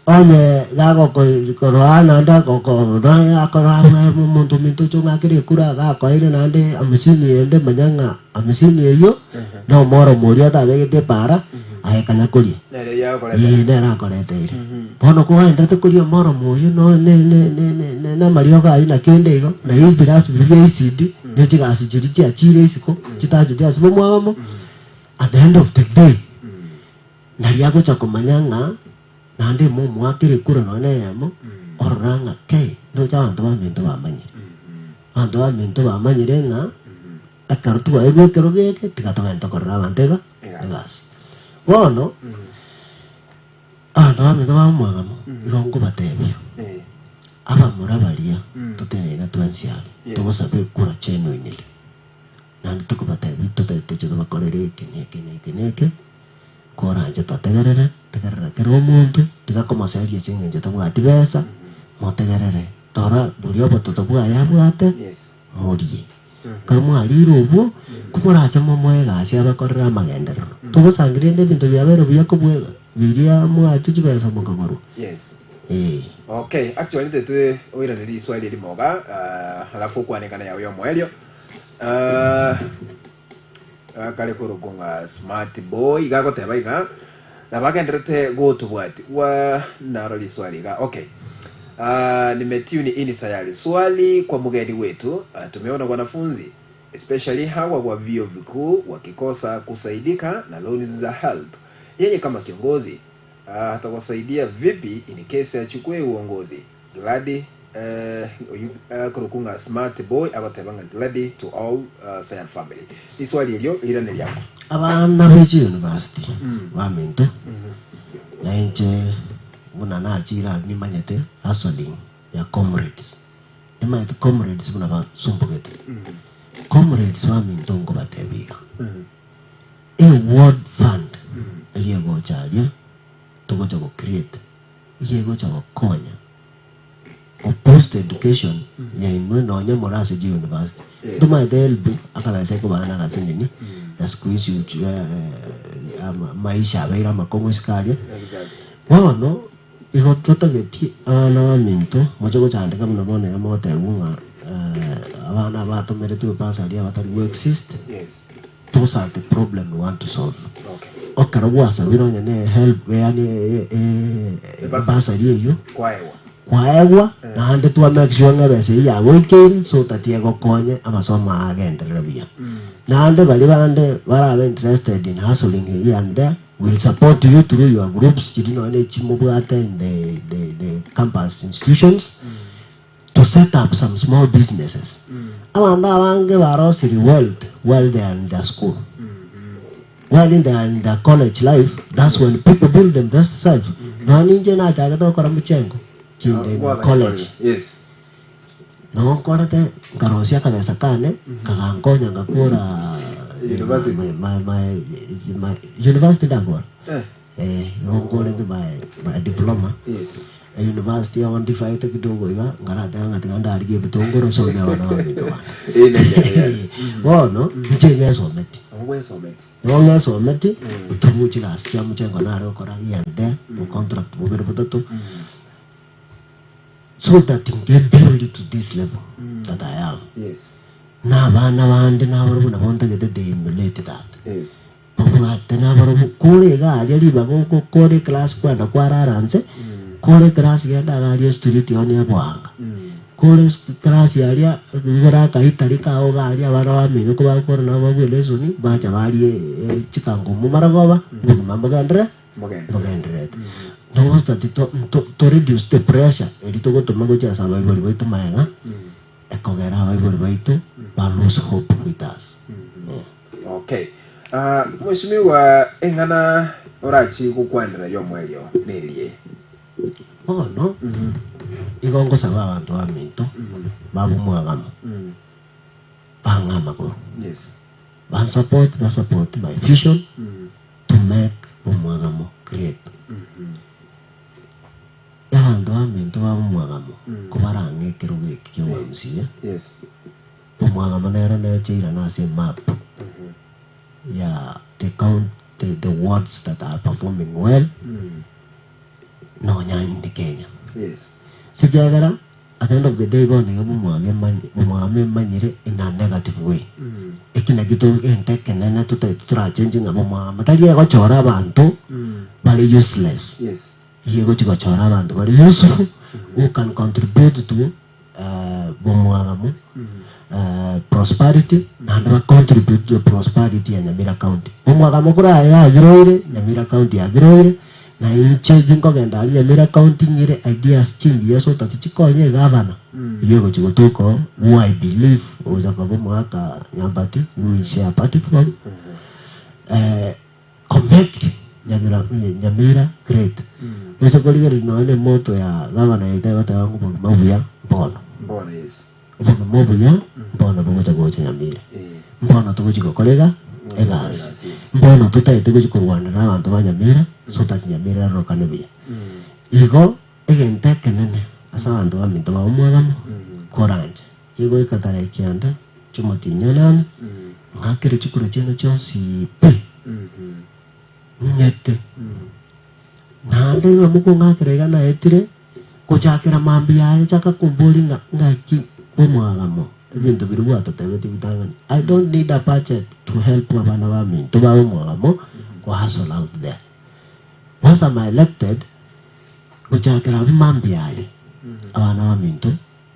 Onye gagokoroa naende agokoroa akoroa omonto ominto oche ong'akere ekura gakoeire naende hamsini ende manya ng'a hamsini eyio na omoromo oria otabegete epaara aye kanya koria.
Nere eyio agokorete.
Ee nere akoreteire. Bono kogaenderete koria omoromo oyio no ne ne ne ne ne na amariogo ayio na kende igo, na ebirasi biria bia ECD, ne chigasi chiria chiachire isiko, chitacheti ase bomwabo, at the end of the day, Nario agocha komanya ng'a naende momoakere ekura nonya neyemo, orora ng'a kei, ndoche abanto baminto bamanyire. Abanto baminto bamanyire ng'a. Ekero twaeirwe ekerogo eke, tiga togende tokorere abanto iga
Egasi.
egasi. Bono, abanto baminto ba omwagamo, igo nkobatebia,
Eh.
abamura baria toteneine twensi aria,
Yes.
togosabe ekura genuinely, naende tokobatebia totagete toche tobakorere eke na eke na eke na eke, koranche totegerere, tegerera kera omonto, tiga komoseria ase eng'encho tabwati besa, motegerere, tora boria obototo bwaye abwate,
Yes.
morie. Ekero mwarire obwo, komorache momoe egasi abakorere amagenderero. Togosangereria rende ebinto biabeire buya kobua biria mwachwe chibesa mokagorwa.
Yes.
Ee.
Okay, actually tete oirane riswali erimo iga, ah, alafu okwanekana yago yomoerio. Ah, ah, kare korokwa ng'a smart boy iga agoteba iga nabagenderete gotobwati wa naro riswali iga okay Ah, nimetune in sayari swali kwa mgeni wetu ah, tumeona wanafunzi especially hawa wa vyuo vikuu wakikosa kusaidika na loans za help yeye kama kiongozi ah, atawasaidia vipi in case achukue uongozi gladi eh, oyu akorokwa ng'a smart boy agoteba ng'a gladi to all uh, Sayan family iswali erio rirane riako
Abana be chiuniversity baminto, na inche buna nachire aria nimanyete hustling ya comrades, nimanyete comrades buna basumbugete. Comrades baminto nkobatebia iga, e ward fund eria egocha aria togocha go create, iga egocha gokonya go boost education yainwe nonye more ase chiuniversity. Ntomaete HELB akabesa ekobana agasinini na siku hizi uchu- eh, eh, ama- maisha abeire amakong'u isiko aria.
Exactly.
Bono igo totagetie abana baminto moche gochandeka buna bono iga mogotebiwa ng'a eh, abana abatomeretwe bursary abatari go exist
Yes.
those are the problem we want to solve.
Okay.
Ekero gwasabire onye ne help yaani eh, eh,
Bursary.
bursary eywo
Kwaegwa.
kwaegwa naende twa make sure ng'a ebesa eyio yagoikeire so that egokonye amasomo aya agenderere buya. Naende baria bande barabe interested in hustling here and there will support you through your groups chiria nonya ne chimobwate in the, the, the campus institutions to set up some small businesses. Abanto abange barosire wealth while they are in their school. While in their, in their college life, that's when people build themselves. Nonya ninche nachagete gokora mchengo kinde in college.
Yes.
Nabo nkorete nkarosia akabesa kane kagankonya ngakora
University.
my, my, my, my, university ndakora
Eh.
eh, igo nkorete my, my diploma
Yes.
University ao ndifaete kidogo iga nkarateba ng'a tiga ndarigie ebitongoro nsomie abana baminto bane.
Eh, neke, yes.
Bono inche ng'esometi.
Obwesometi.
Igo ng'esometi through chigasi chia mochengo nare gokora here and there, obocontract bobere botato, so that ngebuild to this level that I am.
Yes.
Na abana bande nabarobwo nabo ntagete they emulate that.
Yes.
Babwate nabarobwo kore iga aria ribaga okore eclass kwenda kwarara nse, kore eclass genda iga aria estreet one eboanga, kore class aria igoro akaitari kao iga aria abana bamino kobakora nabo babue lesson bacha barie chikangumu marogoba, obogima mbogenderere mbogendererete. Nogotati to to reduce the pressure eria togotoma gochia ase abaibori baito magega, ekogera abaibori baito ba lose hope with us.
Okay. Ah, Mheshimiwa eng'ana orachi gokwanera y'omwerio nerie.
Bono igo ngosaba abanto baminto babe omwagamo, bang'e amagoro,
Yes.
bansupport, basupport my vision to make omwagamo great. Abanto baminto babe omwagamo, kobarang'e ekerogo eke kia obo-MCA,
Yes.
Omwagamo nere necheirana ase emap ya the count the, the wards that are performing well nonya in Kenya.
Yes.
Sikiagera at the end of the day bono iga bomwaga emanye bomwagamo emanyire in a negative way. Eki nakio to egento ekenene totagete torachenche ng'a bomwagamo tari egochora abanto bare useless.
Yes.
Iga egochi gochora abanto bare useful who can contribute to bomwagamu, prosperity, naende ba contribute to the prosperity ya Nyamira County. Omwagamo kore aye yagiroire, Nyamira County yagiroire, Na inche ginkogenda aria Nyamira county ng'ire ideas chingiya so that chikonye egavana eyio egochi gotoka oo who I believe ogocha koba omogaka Nyambati who we share party from eh, komeki Nyamira, Nyamira great. Gose korigereria nonya na emoto ya gavana yaito egoteba ng'a obogima buya mbono.
Mbono yes.
Obogima obuya mbono bogocha gocha Nyamira. Mbono togochi gokora iga egasi. Mbono totagete gochi korwanera abanto ba Nyamira so that Nyamira erorokane buya. Igo egento ekenene ase abanto baminto ba omwegano koranche kegoika tarehe kianda chiomotienyi onane ng'akere chikura chiane chionsi pi ng'ete. Naende ng'a mokong'akera iga naetire, gochakera mambia aye chaka komboria ng'a ng'aki omwagamo ebinto biria gwatotebetie bitang'ani. I don't need a budget to help abana baminto babe omwagamo ko hustle out there. Once I'm elected, gochakera abwo mambia aye, abana baminto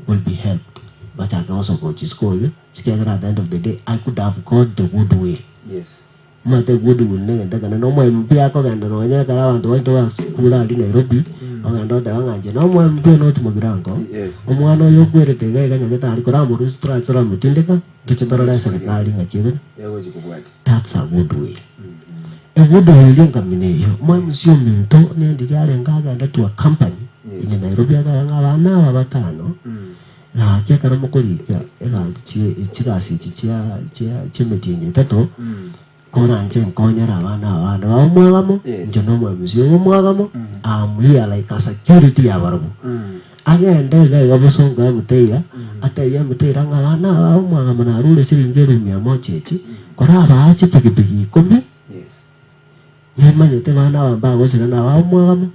will be helped bachake gosoka gochia isiko oria, ekiagera at the end of the day I could have got the goodwill.
Yes.
Omanyete goodwill negento ekenene, na omo MP akogenda nonya ekero abanto baito basikure aria Nairobi, ogenda oteba ng'a inche na omo MP one oti Mugirango,
Yes.
omwana oyo okwerete iga iga nyagetari koramorusia torache toramotindeka, toche torore eserekari ng'aki egoteba.
Egochi kobwatia.
That's a goodwill. Egoodwill enkamina eyio, omo MC ominto onye ndiria arenge agende to a company
Yes.
in Nairobi akare ng'a abana aba batano, Gaki ekero mokorika egati chie chigasi echi chia chia chi'emetienyi etato, koranche nkonyere abana aba bande babe omwagamo,
Yes.
inche nomwemusi obe omwagamo, am here like a security ya barabwo. Agende iga iga bosongo emuteiya, atebie emuteiya ng'a abana aba babe omwagamo narure siringi elifu mia moja echi, korabaa chipikipiki ikomi,
Yes.
Nimanyete bana aba mbagosira na abao omwagamo,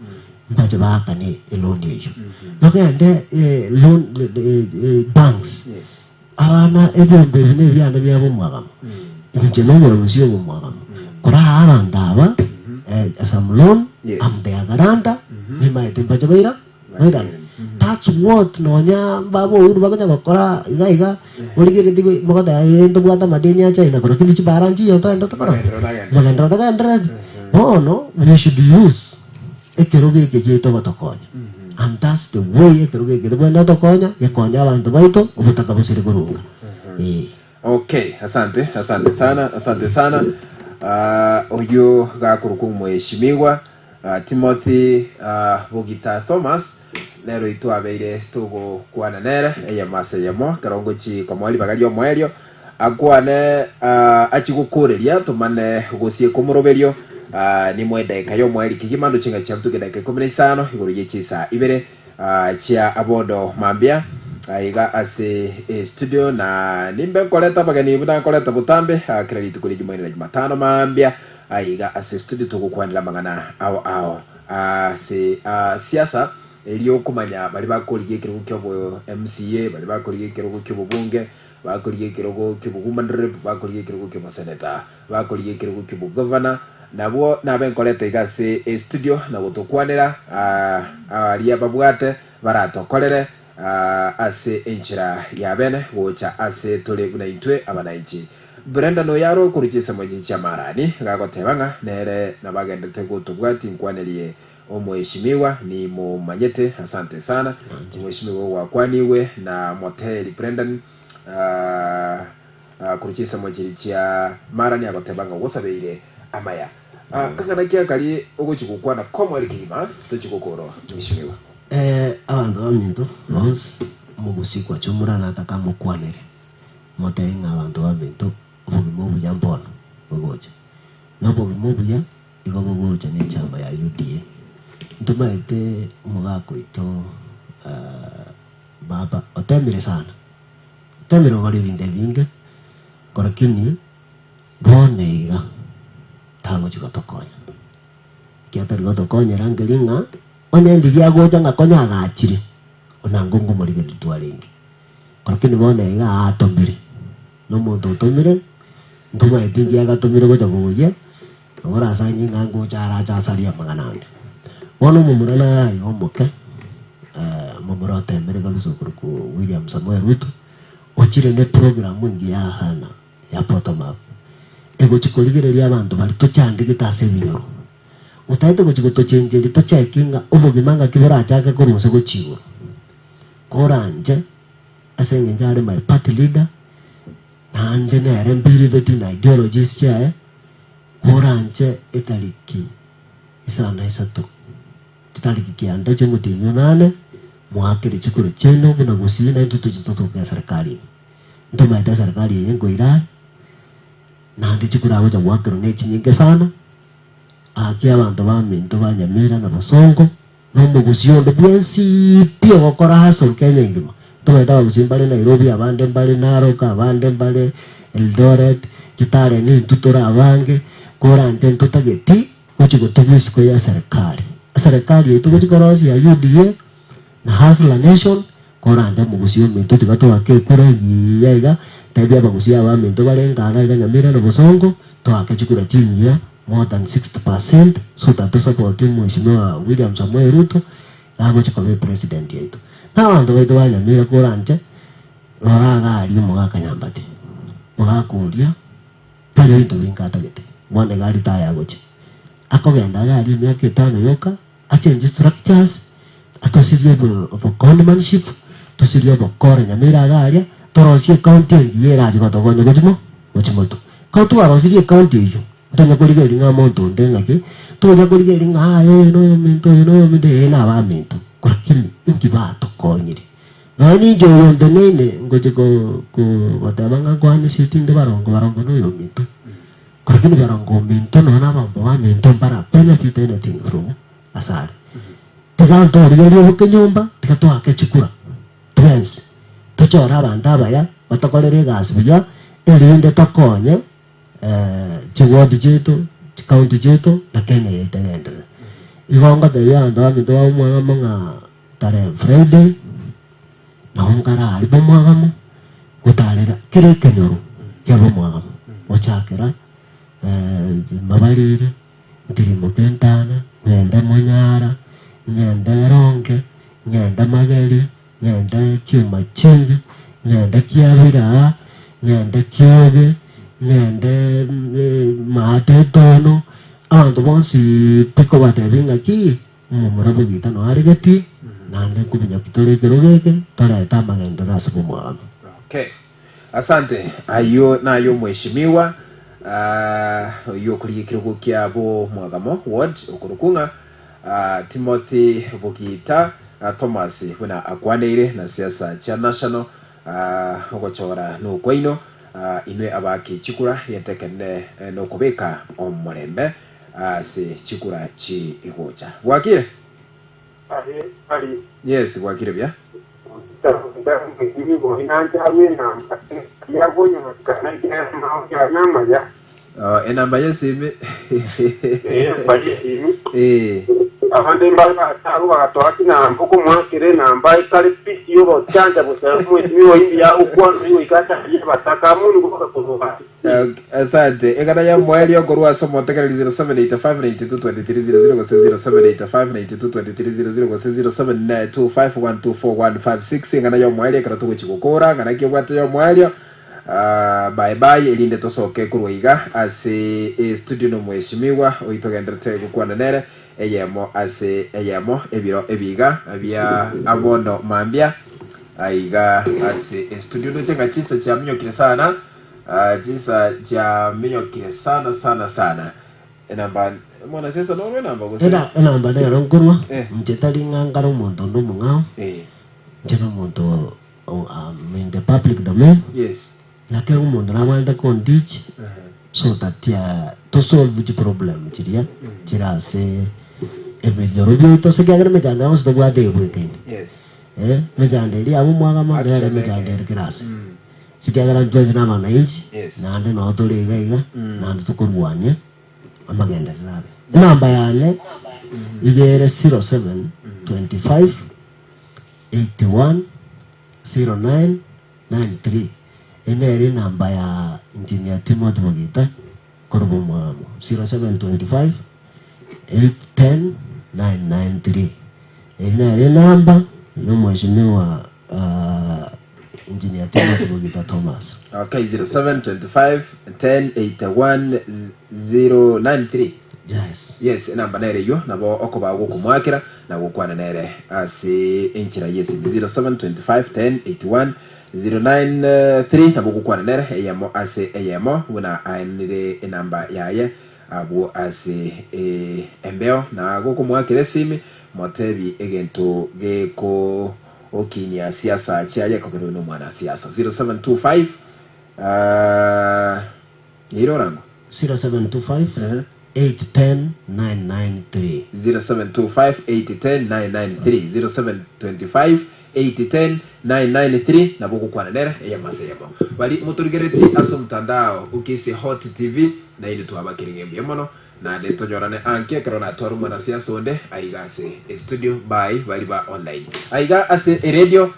mbache baakane eloni eyio. Nogende eh, loan eh, eh, banks
Yes.
abana ebiombe ebi na ebiana biabo omwagamo inche nomwemusi obo omwagamo koraa abanto aba eh, some loan
Yes.
am their guarantor nimaete mbache baira bairane that's what nonya baba Uhuru bakonya gokora iga iga origeretie mogoteba ee ntobwate amadeni a China korwa kende chibara nchiyo togenderete korora
Magenderero tagenderete.
magenderero tagenderereti bono we should use ekerogo eke giaito gotokonya and that's the way ekerogo eke tobwenerete gotokonya gekonye abanto baito obotaka bosire korunga eh.
Okay, asante, asante sana, asante sana. Uh, oyo gakorokwa omweshimiwa uh, Timothy uh, Bogita Thomas nero itwabeire togokwana nere eyemo ase eyemo ekero ngochi komoa ribaga riomoerio akwane uh, achi gokoreria tomane gosieka omoroberio uh, nimoe edaika yomoerio kegima ndoche ng'a chiabutoke edaika ikomi na isano igoro ye chinsaa ibere Chia abondo mambia aiga ase estudio na nimbe nkoreta abageni buna nkoreta botambe kera rituko ria Jumaine na Jumatano mambia aiga ase estudio togokwanera amang'ana ao ao ase siasa erio okomanya baria bakorigia ekerogo kia obo MCA baria bakorigia ekerogo kia obobunge bakorigia ekerogo kia obowoman rep bakorigia ekerogo kia oboseneta Bakorigia ekerogo ki'obogavana, nabwo nabe nkoreta iga ase estudio na gotokwanera aria babwate baratokorere ase enchera ya bene gocha ase tore buna intwe abanainchi. Brenda noyaro okorwa chinsemo echi chi'amarani gagoteba ng'a nere nabagenderete gotobwati nkwanerie omweshimiwa nimomanyete asante sana omweshimiwa ogwakwanigwe na moteri Brendan Korwa chinsemo chiria chia Marani agoteba ng'a ogosabeire amaya. Kang'ana ki akari ogochia gokwana komoerio kegima tochia gokorwa mweshimiwa?
Abanto baminto bonsi, omogosikwa chumura nataka amokwanere, motebie ng'a abanto baminto obogima obuya mbono bogocha, na obogima obuya igo bogocha ne echama ya UDA. Ntomaete omogaka oito baba otemire sana. Temire gokora ebinto ebinge, korakini bono iga tagochi gotokonya. Ekiagera tari gotokonyera nkeri ng'a onye ndiria agocha ng'a konya agachire, onango ngomorigereria twarenge. Korakini bono iga aatomire, na omonto otomire, ntomaeti nki agatomire gocha kogoyia, nabo orasanye ng'a ngocha arache asarie amang'ana ande. Bono omomura nare aiga omoke, omomura otemire kabisa okorokwa William Samoei Ruto, ochire ne program engiya ya Hana ya bottom up, egochi korigereria abanto baria tochandegete ase ebinyoro. Otaete gochia gotochencheria tocheki ng'a obogima ng'aki borachake korwa inse gochia igoro. Koranche ase eng'encho are my party leader, naende nere mbiribeti na ideologies chiaye, koranche etariki isano na isato, chitariki kianda chi'omotienyi onane, moakere chikura chiaino buna gusii naintwe toche tosoke eserekari ime. Ntomaete eserekari eye nkoira are, naende chikura agocha goakerwa ne chinyinge sana, Gaki abanto baminto ba Nyamira na Bosongo, na omogusii onde bwensi pi ogokora hustle Kenya engima. Ntomaete abagusii mbare Nairobi, abande mbare Narok, abande mbare Eldoret, Kitale nintwe tore abange, korante ntotageti gochi gotugwa isiko ya eserekari. Eserekari yaito gochi korosia ya UDA na Hustler Nation, Koranche omogusii ominto tiga toake ekura engiya iga, tebia abagusii abaminto bare ng'aga iga Nyamira na Bosongo, toake chikura chingiya more than 60% so that tosapotie omweshimiwa William Samoei Ruto gagochi koba epresident yaito. Na abanto baito ba Nyamira koranche rora iga aria omogaka Nyambati, mogaka oria tari ebinto binge atagete, bono iga aria tayagochia, akogenda iga aria emiaka etano yoka. Achange structures, atosirie oboconmanship, tosirie obokora nyamira iga aria, torosie ecounty engiya erache gotokonya gochia mo gochia motwe. Ekero twarosirie ecounty eywo, ntonya korigereria ng'a omonto onde ng'aki, tonya korigereria ng'a aye oyo noyominto oyo noyominto ee nabaminto, lakini inki batokonyire? Nonya ninche oyo nteneine ngochia ko ko goteba ng'a nkwane tinde barongo barongo noyominto. Lakini barongo ominto nonya nabambo baminto mbara benefit anything from asare. Tiga ntorigererie oboke nyomba, tiga toake chikura twensi, tochore abanto abaya batokorere egasi buya, erinde tokonye chiward chiaito, chicounty chiaito na Kenya yaito egenderere. Igo ngotebia abanto baminto ba omwang'amo ng'a tarehe Friday, nabo nkarare bomwagamo, gotarera kera ekenyoro kia bomwagamo, gochakera mabariri, ntirimoke entana, ng'ende monyara, ng'ende eronge, ng'ende mageri, ng'ende kiomachingi, ng'ende kiabiraa, ng'ende kioge, ng'ende maate etono, abanto bonsi pi kobatebia ng'aki. Omomura bw'ebiita noaregetie, naende nkominyokia tore ekerogo eke, torete amagenderero ase bomwami.
Okay. Asante. Ayio naye omweshimiwa ah, oyio okorigia ekerogo kia bomwagamo ward okorokwa ng'a ah, Timothy Bogita ah, Thomas buna akwaneire na siasa chia national ah, ogochora nokwaino ah, inwe abaki chikura egento ekenene eh, nokobeka omorembe Ase chikura chigocha. Bwakire?
Aye ari.
Yes, bwakire buya. Oh, enamba yesimi. Eh.
Abande mbare bataru bagatoa chinamba okomwakera enamba ekare pisi yogochanja bosa omwesimi oimbi yagokwana goika acharie abataka amo nigo bagakorwa
Asante. Egana ya moerio korwa ase omotegereri 0785922300 gose 0785922300 gose 0725124156 eng'ana ya omoerio ekero togochi gokora ng'ana ki obwate ya omoerio Ah, bye bye erinde tosoke korwa iga ase estudio na omweshimiwa oitogenderete gokwana nere eyemo ase eyemo ebiro ebiga bia abono mambia aiga ase estudio ndoche ng'a chisa chiaminyokire sana Ah, chinsa chiaminyokire sana sana sana. Enamba mwana sesa norwe enamba gose?
Era enamba nero nkorwa,
Eh.
inche tari ng'a nkare omonto onde omong'ao,
Eh,
inche nomonto o- am in the public domain,
yes.
na kera omonto nabwenerete konteach so that tosolve chiproblem chiria chire ase ebinyoro biaito ase ekiagera emechando yonsi tobwate ebwekaine.
Yes.
Emechando eria yabo omwagama nere emechando ere kera ase. Ekiagera ntwensi nabananchi, naende noo tore iga iga, naende tokorwania amagenderero abe. Enamba yane iga ere 0725 81 09 93. Eye nere enamba ya Engineer Timothy Bogita korwa Bomwamo, 0725 810 993. Eri nere enamba ya omweshimiwa Engineer Timothy Bogita Thomas.
Okay, 0725 10 81 093.
Yes.
Yes, enamba nere eyio, nabo okobao gokomoakera na gokwana nere ase enchera y'esimi 0725 10 81 093 nabo ogokwana nere eyemo ase eyemo buna aenire enamba yaye abwo ase embeo na gokomoakera esimi motebi egento geko okinia siasa chiaye ekogera oyo nomwana siasa 0725 nyeire orango.
0725 810 993.
0725 810 993 0725 810 993 nabo ogokwana nere eyemo ase eyemo. Bari motorigereti ase omotandao okese Hot TV nainwe twabakire ng'a mbuya mono naende tonyorane anke ekero natware omwanasiasa onde aiga ase estudio by bari ba online aiga ase eredio.